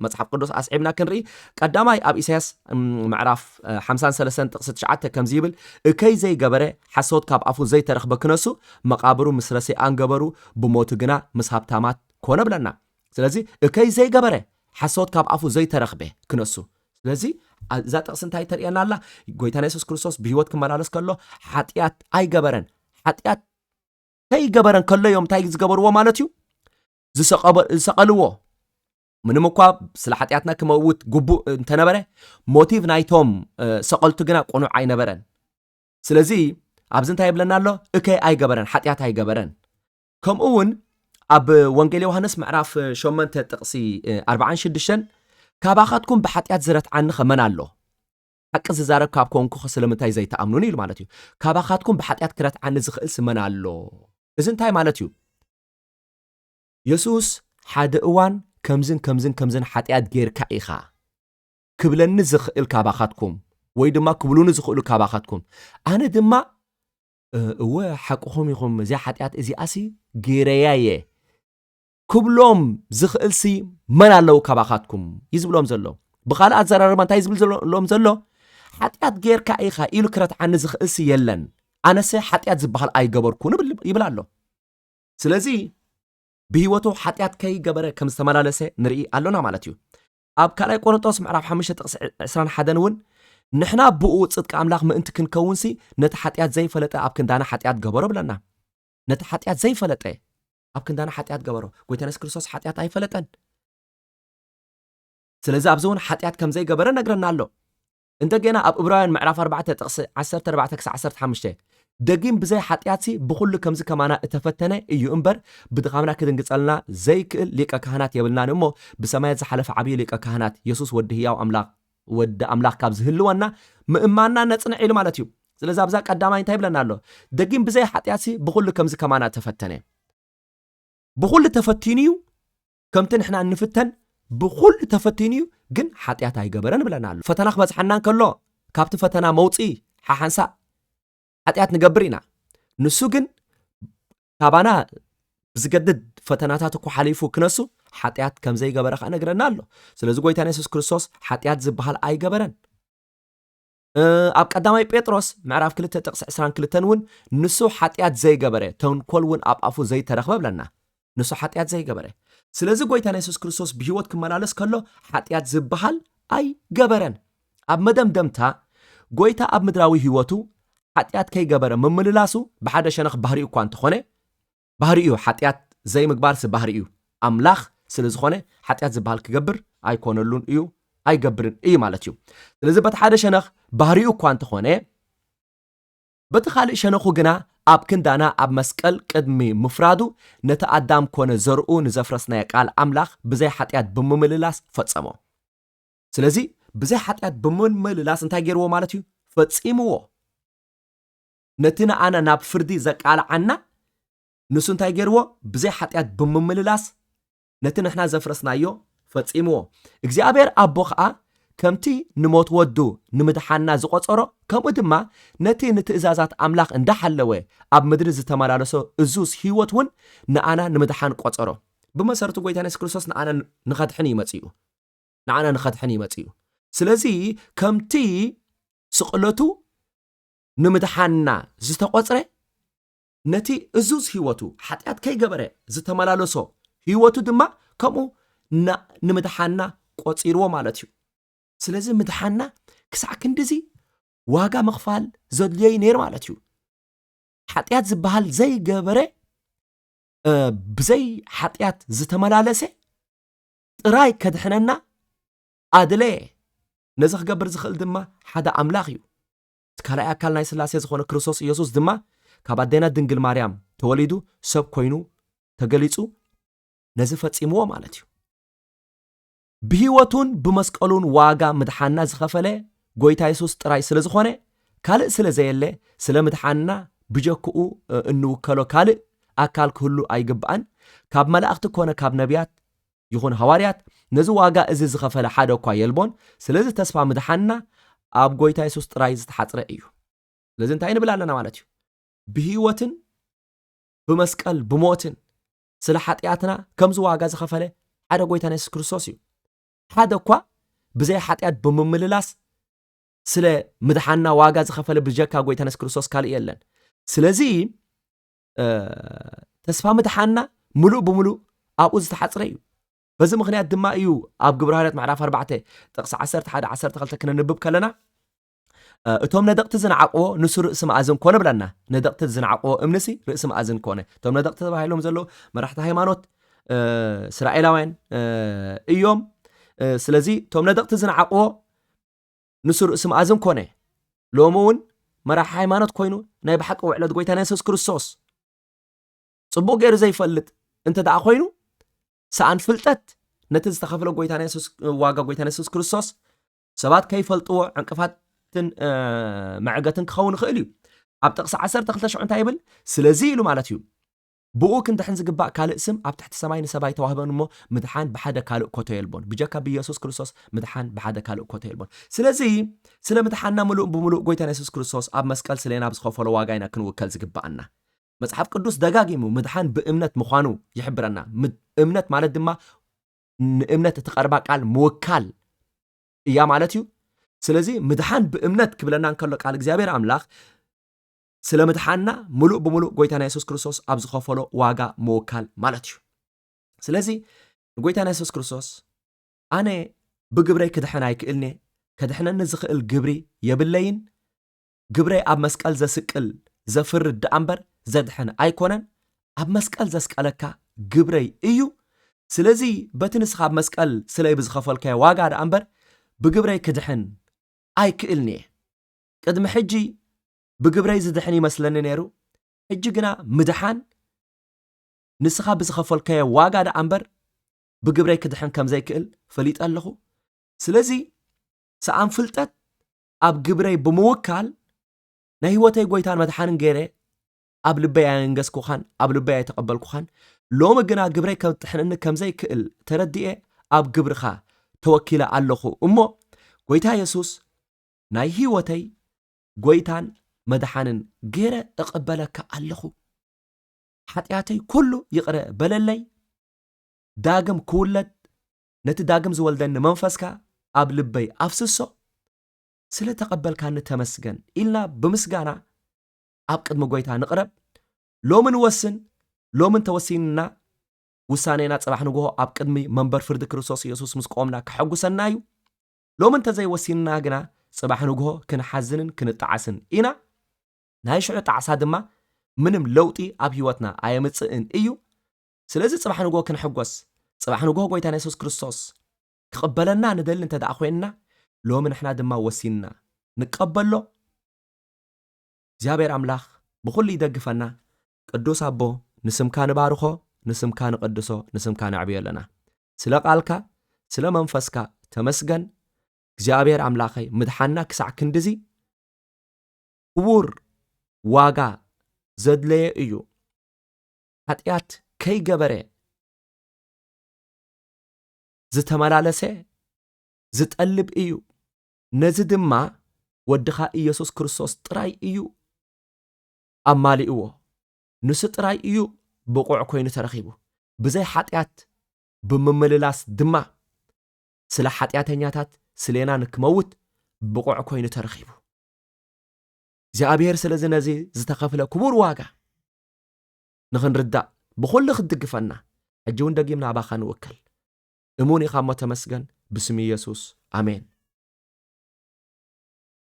መጽሓፍ ቅዱስ ኣስዒብና ክንርኢ፣ ቀዳማይ ኣብ ኢሳያስ፣ እም፣ ምዕራፍ፣ እ፣ ሓምሳን ሰለስተን ጥቕሲ ትሽዓተ ከምዚ ይብል፣ "እከይ ዘይገበረ ሓሶት ካብ ኣፉ ዘይተረኽበ ክነሱ፣ መቓብሩ ምስ ረሲኣን ገበሩ፣ ብሞቱ ግና ምስ ሃብታማት ኮነ" ብለና። ስለዚ እከይ ዘይገበረ ሓሶት ካብ ኣፉ ዘይተረኽበ ክነሱ። ስለዚ ኣ-፣ እዛ ጥቕሲ እንታይ ተርእየና ኣላ? ጎይታና የሱስ ክርስቶስ ብህይወት ክመላለስ ከሎ ሓጢኣት ኣይገበረን። ሓጢኣት ከይገበረን ከሎ እዮም እንታይ ዝገበርዎ ማለት እዩ? ዝሰቐበ- ዝሰቐልዎ። ምንም እኳ ስለ ሓጢኣትና ክመውት ግቡእ እንተነበረ፣ ሞቲቭ ናይቶም እ፣ ሰቐልቱ ግና ቅኑዕ ኣይነበረን። ስለዚ ኣብዚ እንታይ ይብለና ኣሎ? እከይ ኣይገበረን፣ ሓጢኣት ኣይገበረን። ከምኡ እውን ኣብ ወንጌል ዮሃንስ ምዕራፍ ሸሞንተ ጥቕሲ እ፣ ኣርባዓን ሽዱሽተን፣ ካባኻትኩም ብሓጢኣት ዝረትዓኒ ኸ መን ኣሎ? ሓቂ ዝዛረብ ካብ ኮንኩ ኸ ስለምንታይ ዘይትኣምኑኒ? ኢሉ ማለት እዩ። ካባኻትኩም ብሓጢኣት ክረትዓኒ ዝኽእል ሲ መን ኣሎ? እዚ እንታይ ማለት እዩ? የሱስ ሓደ እዋን ከምዝን ከምዝን ከምዝን ሓጢኣት ጌርካ ኢኻ ክብለኒ ዝኽእል ካባኻትኩም፣ ወይ ድማ ክብሉኒ ዝኽእሉ ካባኻትኩም፣ ኣነ ድማ "እ- እወ ሓቅኹም ኢኹም፣ እዚኣ ሓጢኣት እዚኣሲ ጌረያ እየ" ክብሎም ዝኽእልሲ መን ኣለዉ ካባኻትኩም? እዩ ዝብሎም ዘሎ። ብኻልእ ኣዘራርባ እንታይ ዝብል ዘሎ- ሎም ዘሎ? ሓጢኣት ጌርካ ኢኻ ኢሉ ክረትዓኒ ዝኽእልሲ የለን፣ ኣነሰ ሓጢኣት ዝበሃል ኣይገበርኩን ይብል ይብል ኣሎ። ስለዚ ብህይወቱ ሓጢኣት ከይገበረ ከም ዝተመላለሰ ንርኢ ኣሎና ማለት እዩ። ኣብ ካልኣይ ቆሮንጦስ ምዕራፍ ሓሙሽተ ጥቕሲ ዕስራን ሓደን እውን ንሕና ብኡ ጽድቂ ኣምላኽ ምእንቲ ክንከውንሲ ነቲ ሓጢኣት ዘይፈለጠ ኣብ ክንዳና ሓጢኣት ገበሮ ብለና። ነቲ ሓጢኣት ዘይፈለጠ ኣብ ክንዳና ሓጢኣት ገበሮ። ጎይታ የሱስ ክርስቶስ ሓጢኣት ኣይፈለጠን። ስለዚ ኣብዚ እውን ሓጢኣት ከም ዘይገበረ ነግረና ኣሎ። እንደገና ኣብ እብራውያን ምዕራፍ ኣርባዕተ ጥቕሲ ዓሰርተ ኣርባዕተ ክሳብ ዓሰርተ ሓሙሽተ፣ ደጊም ብዘይ ሓጢኣትሲ ብኹሉ ከምዚ ከማና እተፈተነ እዩ እምበር፣ ብድኻምና ክድንግጸልና ዘይክእል ሊቀ ካህናት የብልናን እሞ፣ ብሰማያት ዝሓለፈ ዓብዪ ሊቀ ካህናት የሱስ ወዲ ህያው ኣምላኽ፣ ወዲ ኣምላኽ ካብ ዝህልወና ምእማንና ነጽንዕ ኢሉ ማለት እዩ። ስለዚ ኣብዛ ቀዳማይ እንታይ ይብለና ኣሎ? ደጊም ብዘይ ሓጢኣትሲ ብኹሉ ከምዚ ከማና እተፈተነ። ብኹሉ ተፈቲኑ እዩ፣ ከምቲ ንሕና እንፍተን ብኹሉ ተፈቲኑ እዩ፣ ግን ሓጢኣት ኣይገበረን ብለና ኣሎ። ፈተና ክበጽሓና እንከሎ ካብቲ ፈተና መውፅኢ ሓሓንሳ ሓጢኣት ንገብር ኢና። ንሱ ግን ካባና ብዝገድድ ፈተናታት እኮ ሓሊፉ ክነሱ ሓጢኣት ከም ዘይገበረ ከዓ ነግረና ኣሎ። ስለዚ ጎይታና የሱስ ክርስቶስ ሓጢኣት ዝበሃል ኣይገበረን። እ፣ ኣብ ቀዳማይ ጴጥሮስ ምዕራፍ ክልተ ጥቕሲ ዕስራን ክልተን እውን ንሱ ሓጢኣት ዘይገበረ፣ ተንኮል እውን ኣብ ኣፉ ዘይተረኽበ ብለና። ንሱ ሓጢኣት ዘይገበረ። ስለዚ ጎይታና የሱስ ክርስቶስ ብህይወት ክመላለስ ከሎ ሓጢኣት ዝበሃል ኣይገበረን። ኣብ መደምደምታ ጎይታ ኣብ ምድራዊ ህይወቱ ሓጢኣት ከይገበረ ምምልላሱ ብሓደ ሸነኽ ባህሪኡ እኳ እንተኾነ፣ ባህሪኡ እዩ። ሓጢኣት ዘይምግባርሲ ባህሪኡ እዩ። ኣምላኽ ስለ ዝኾነ ሓጢኣት ዝበሃል ክገብር ኣይኮነሉን እዩ፣ ኣይገብርን እዩ ማለት እዩ። ስለዚ በቲ ሓደ ሸነኽ ባህሪኡ እኳ እንተኾነ፣ በቲ ካልእ ሸነኹ ግና ኣብ ክንዳና ኣብ መስቀል ቅድሚ ምፍራዱ ነቲ ኣዳም ኮነ ዘርኡ ንዘፍረስናዮ ቃል ኣምላኽ ብዘይ ሓጢኣት ብምምልላስ ፈጸሞ። ስለዚ ብዘይ ሓጢኣት ብምምልላስ እንታይ ገይርዎ ማለት እዩ? ፈጺምዎ። ነቲ ንኣና ናብ ፍርዲ ዘቃልዓና ንሱ እንታይ ገይርዎ? ብዘይ ሓጢኣት ብምምልላስ ነቲ ንሕና ዘፍረስናዮ ፈጺምዎ። እግዚኣብሔር ኣቦ ኸኣ ከምቲ ንሞት ወዱ ንምድሓንና ዝቖጸሮ፣ ከምኡ ድማ ነቲ ንትእዛዛት ኣምላኽ እንዳሓለወ ኣብ ምድሪ ዝተመላለሶ እዙዝ ህይወት እውን ንኣና ንምድሓን ቆጸሮ። ብመሰረቱ ጎይታና የሱስ ክርስቶስ ንኣና ንኸድሕን እዩ መጺኡ። ንዓና ንኸድሕን እዩ መጺኡ። ስለዚ ከምቲ ስቕለቱ ንምድሓንና ዝተቖጽረ፣ ነቲ እዙዝ ህይወቱ ሓጢኣት ከይገበረ ዝተመላለሶ ህይወቱ ድማ ከምኡ ና- ንምድሓንና ቆጺርዎ ማለት እዩ። ስለዚ ምድሓንና ክሳዕ ክንድዚ ዋጋ ምኽፋል ዘድልዮ እዩ ነይሩ ማለት እዩ። ሓጢኣት ዝበሃል ዘይገበረ፣ እ፣ ብዘይ ሓጢኣት ዝተመላለሰ ጥራይ ከድሕነና ኣድለየ። ነዚ ክገብር ዝኽእል ድማ ሓደ ኣምላኽ እዩ። እቲ ካልኣይ ኣካል ናይ ስላሴ ዝኾነ ክርስቶስ ኢየሱስ ድማ ካብ ኣዴና ድንግል ማርያም ተወሊዱ ሰብ ኮይኑ ተገሊጹ ነዚ ፈጺምዎ ማለት እዩ። ብህይወቱን ብመስቀሉን ዋጋ ምድሓንና ዝኸፈለ ጎይታ የሱስ ጥራይ ስለ ዝኾነ፣ ካልእ ስለ ዘየለ፣ ስለ ምድሓንና ብጀክኡ፣ እ፣ እንውከሎ ካልእ ኣካል ክህሉ ኣይግባእን። ካብ መላእኽቲ ኮነ ካብ ነቢያት ይኹን ሃዋርያት ነዚ ዋጋ እዚ ዝኸፈለ ሓደ እኳ የልቦን። ስለዚ ተስፋ ምድሓንና ኣብ ጎይታ የሱስ ጥራይ ዝተሓጽረ እዩ። ስለዚ እንታይ ንብል ኣለና ማለት እዩ? ብህይወትን ብመስቀል ብሞትን ስለ ሓጢኣትና ከምዚ ዋጋ ዝኸፈለ ሓደ ጎይታና የሱስ ክርስቶስ እዩ። ሓደ እኳ ብዘይ ሓጢኣት ብምምልላስ ስለ ምድሓንና ዋጋ ዝኸፈለ ብጀካ ጎይታና የሱስ ክርስቶስ ካልእ የለን። ስለዚ፣ እ፣ ተስፋ ምድሓንና ምሉእ ብምሉእ ኣብኡ ዝተሓጽረ እዩ። በዚ ምኽንያት ድማ እዩ ኣብ ግብረ ሃዋርያት ምዕራፍ ኣርባዕተ ጥቕሲ ዓሰርተ ሓደ ዓሰርተ ክልተ ክነንብብ ከለና፣ እ፣ እቶም ነደቕቲ ዝነዓቕዎ ንሱ ርእሲ መኣዝን ኮነ ብለና። ነደቕቲ ዝነዓቕዎ እምንሲ ርእሲ መኣዝን ኮነ። እቶም ነደቕቲ ተባሂሎም ዘለዉ መራሕቲ ሃይማኖት፣ እስራኤላውያን እዮም። ስለዚ እቶም ነደቕቲ ዝነዓቕዎ ንሱ ርእሲ መኣዝን ኮነ። ሎሚ እውን መራሒ ሃይማኖት ኮይኑ ናይ ብሓቂ ውዕለት ጎይታና የሱስ ክርስቶስ ጽቡቕ ገይሩ ዘይፈልጥ እንተ ደኣ ኮይኑ፣ ሰኣን ፍልጠት ነቲ ዝተኸፍለ ጎይታና የሱስ፣ ዋጋ ጎይታና የሱስ ክርስቶስ ሰባት ከይፈልጥዎ ዕንቅፋትን መዕገትን ክኸውን ይኽእል እዩ። ኣብ ጥቕሲ ዓሰርተ ክልተ ሽዑ እንታይ ይብል? ስለዚ ኢሉ ማለት እዩ፣ ብኡ ክንድሕን ዝግባእ ካልእ ስም ኣብ ትሕቲ ሰማይ ንሰብ ኣይተዋህበን እሞ፣ ምድሓን ብሓደ ካልእ ኮቶ የልቦን። ብጀካ ብኢየሱስ ክርስቶስ ምድሓን ብሓደ ካልእ ኮቶ የልቦን። ስለዚ ስለ ምድሓንና ምሉእ ብምሉእ ጎይታና የሱስ ክርስቶስ ኣብ መስቀል ስለና ብዝኸፈሎ ዋጋ ኢና ክንውከል ዝግባኣና። መጽሓፍ ቅዱስ ደጋጊሙ ምድሓን ብእምነት ምዃኑ ይሕብረና። ምድ-፣ እምነት ማለት ድማ ንእምነት እትቐርባ ቃል ምውካል እያ ማለት እዩ። ስለዚ ምድሓን ብእምነት ክብለና እንከሎ ቃል እግዚኣብሔር ኣምላኽ ስለ ምድሓንና ምሉእ ብምሉእ ጎይታና የሱስ ክርስቶስ ኣብ ዝኸፈሎ ዋጋ ምውካል ማለት እዩ። ስለዚ ንጎይታና የሱስ ክርስቶስ ኣነ ብግብረይ ክድሕን ኣይክእልን'የ፣ ከድሕነኒ ዝኽእል ግብሪ የብለይን፣ ግብረይ ኣብ መስቀል ዘስቅል ዘፍርድ ደኣ እምበር ዘድሕን ኣይኮነን፣ ኣብ መስቀል ዘስቀለካ ግብረይ እዩ። ስለዚ በቲ ንስኻ ኣብ መስቀል ስለይ ብዝኸፈልካዮ ዋጋ ደኣ እምበር ብግብረይ ክድሕን ኣይክእልን'የ። ቅድሚ ሕጂ ብግብረይ ዝድሕን ይመስለኒ ነይሩ፣ ሕጂ ግና ምድሓን ንስኻ ብዝኸፈልካዮ ዋጋ ደኣ እምበር ብግብረይ ክድሕን ከም ዘይክእል ፈሊጠ ኣለኹ። ስለዚ ሰኣን ፍልጠት ኣብ ግብረይ ብምውካል ናይ ህይወተይ ጎይታን መድሓንን ገይረ ኣብ ልበይ ኣየንገስኩኻን ኣብ ልበይ ኣይተቐበልኩኻን። ሎሚ ግና ግብረይ ከድሕነኒ ከም ዘይክእል ተረዲኤ ኣብ ግብርኻ ተወኪለ ኣለኹ። እሞ ጎይታ የሱስ ናይ ህይወተይ ጎይታን መድሓንን ገይረ እቕበለካ ኣለኹ። ሓጢኣተይ ኩሉ ይቕረ በለለይ። ዳግም ክውለድ ነቲ ዳግም ዝወልደኒ መንፈስካ ኣብ ልበይ ኣፍስሶ። ስለ ተቐበልካኒ ተመስገን ኢልና ብምስጋና ኣብ ቅድሚ ጎይታ ንቕረብ። ሎሚ ንወስን፣ ሎሚ እንተወሲንና ውሳኔና ጽባሕ ንግሆ ኣብ ቅድሚ መንበር ፍርዲ ክርስቶስ ኢየሱስ ምስ ቆምና ከሐጉሰና እዩ። ሎሚ እንተዘይወሲንና ግና ጽባሕ ንግሆ ክንሓዝንን ክንጠዓስን ኢና። ናይ ሽዑ ጣዕሳ ድማ ምንም ለውጢ ኣብ ህይወትና ኣየምጽእን እዩ። ስለዚ ጽባሕ ንግሆ ክንሕጎስ፣ ጽባሕ ንግሆ ጎይታና የሱስ ክርስቶስ ክቕበለና ንደሊ እንተ ደኣ ኮይንና፣ ሎሚ ንሕና ድማ ወሲንና ንቀበሎ። እግዚኣብሔር ኣምላኽ ብኹሉ ይደግፈና። ቅዱስ ኣቦ፣ ንስምካ ንባርኾ፣ ንስምካ ንቐድሶ፣ ንስምካ ነዕብዮ ኣለና። ስለ ቃልካ፣ ስለ መንፈስካ ተመስገን። እግዚኣብሔር ኣምላኸይ፣ ምድሓንና ክሳዕ ክንድዚ ክቡር ዋጋ ዘድለየ እዩ። ሓጢኣት ከይገበረ ዝተመላለሰ ዝጠልብ እዩ። ነዚ ድማ ወድኻ ኢየሱስ ክርስቶስ ጥራይ እዩ ኣማሊእዎ። ንሱ ጥራይ እዩ ብቑዕ ኮይኑ ተረኺቡ። ብዘይ ሓጢኣት ብምምልላስ ድማ ስለ ሓጢኣተኛታት ስሌና ንክመውት ብቑዕ ኮይኑ ተረኺቡ። እግዚኣብሔር ስለዚ ነዚ ዝተኸፍለ ክቡር ዋጋ ንኽንርዳእ ብኹሉ ክትድግፈና ሕጂ እውን ደጊምና ኣባኻ ንውከል። እሙን ኢኻ እሞ ተመስገን። ብስም ኢየሱስ፣ ኣሜን።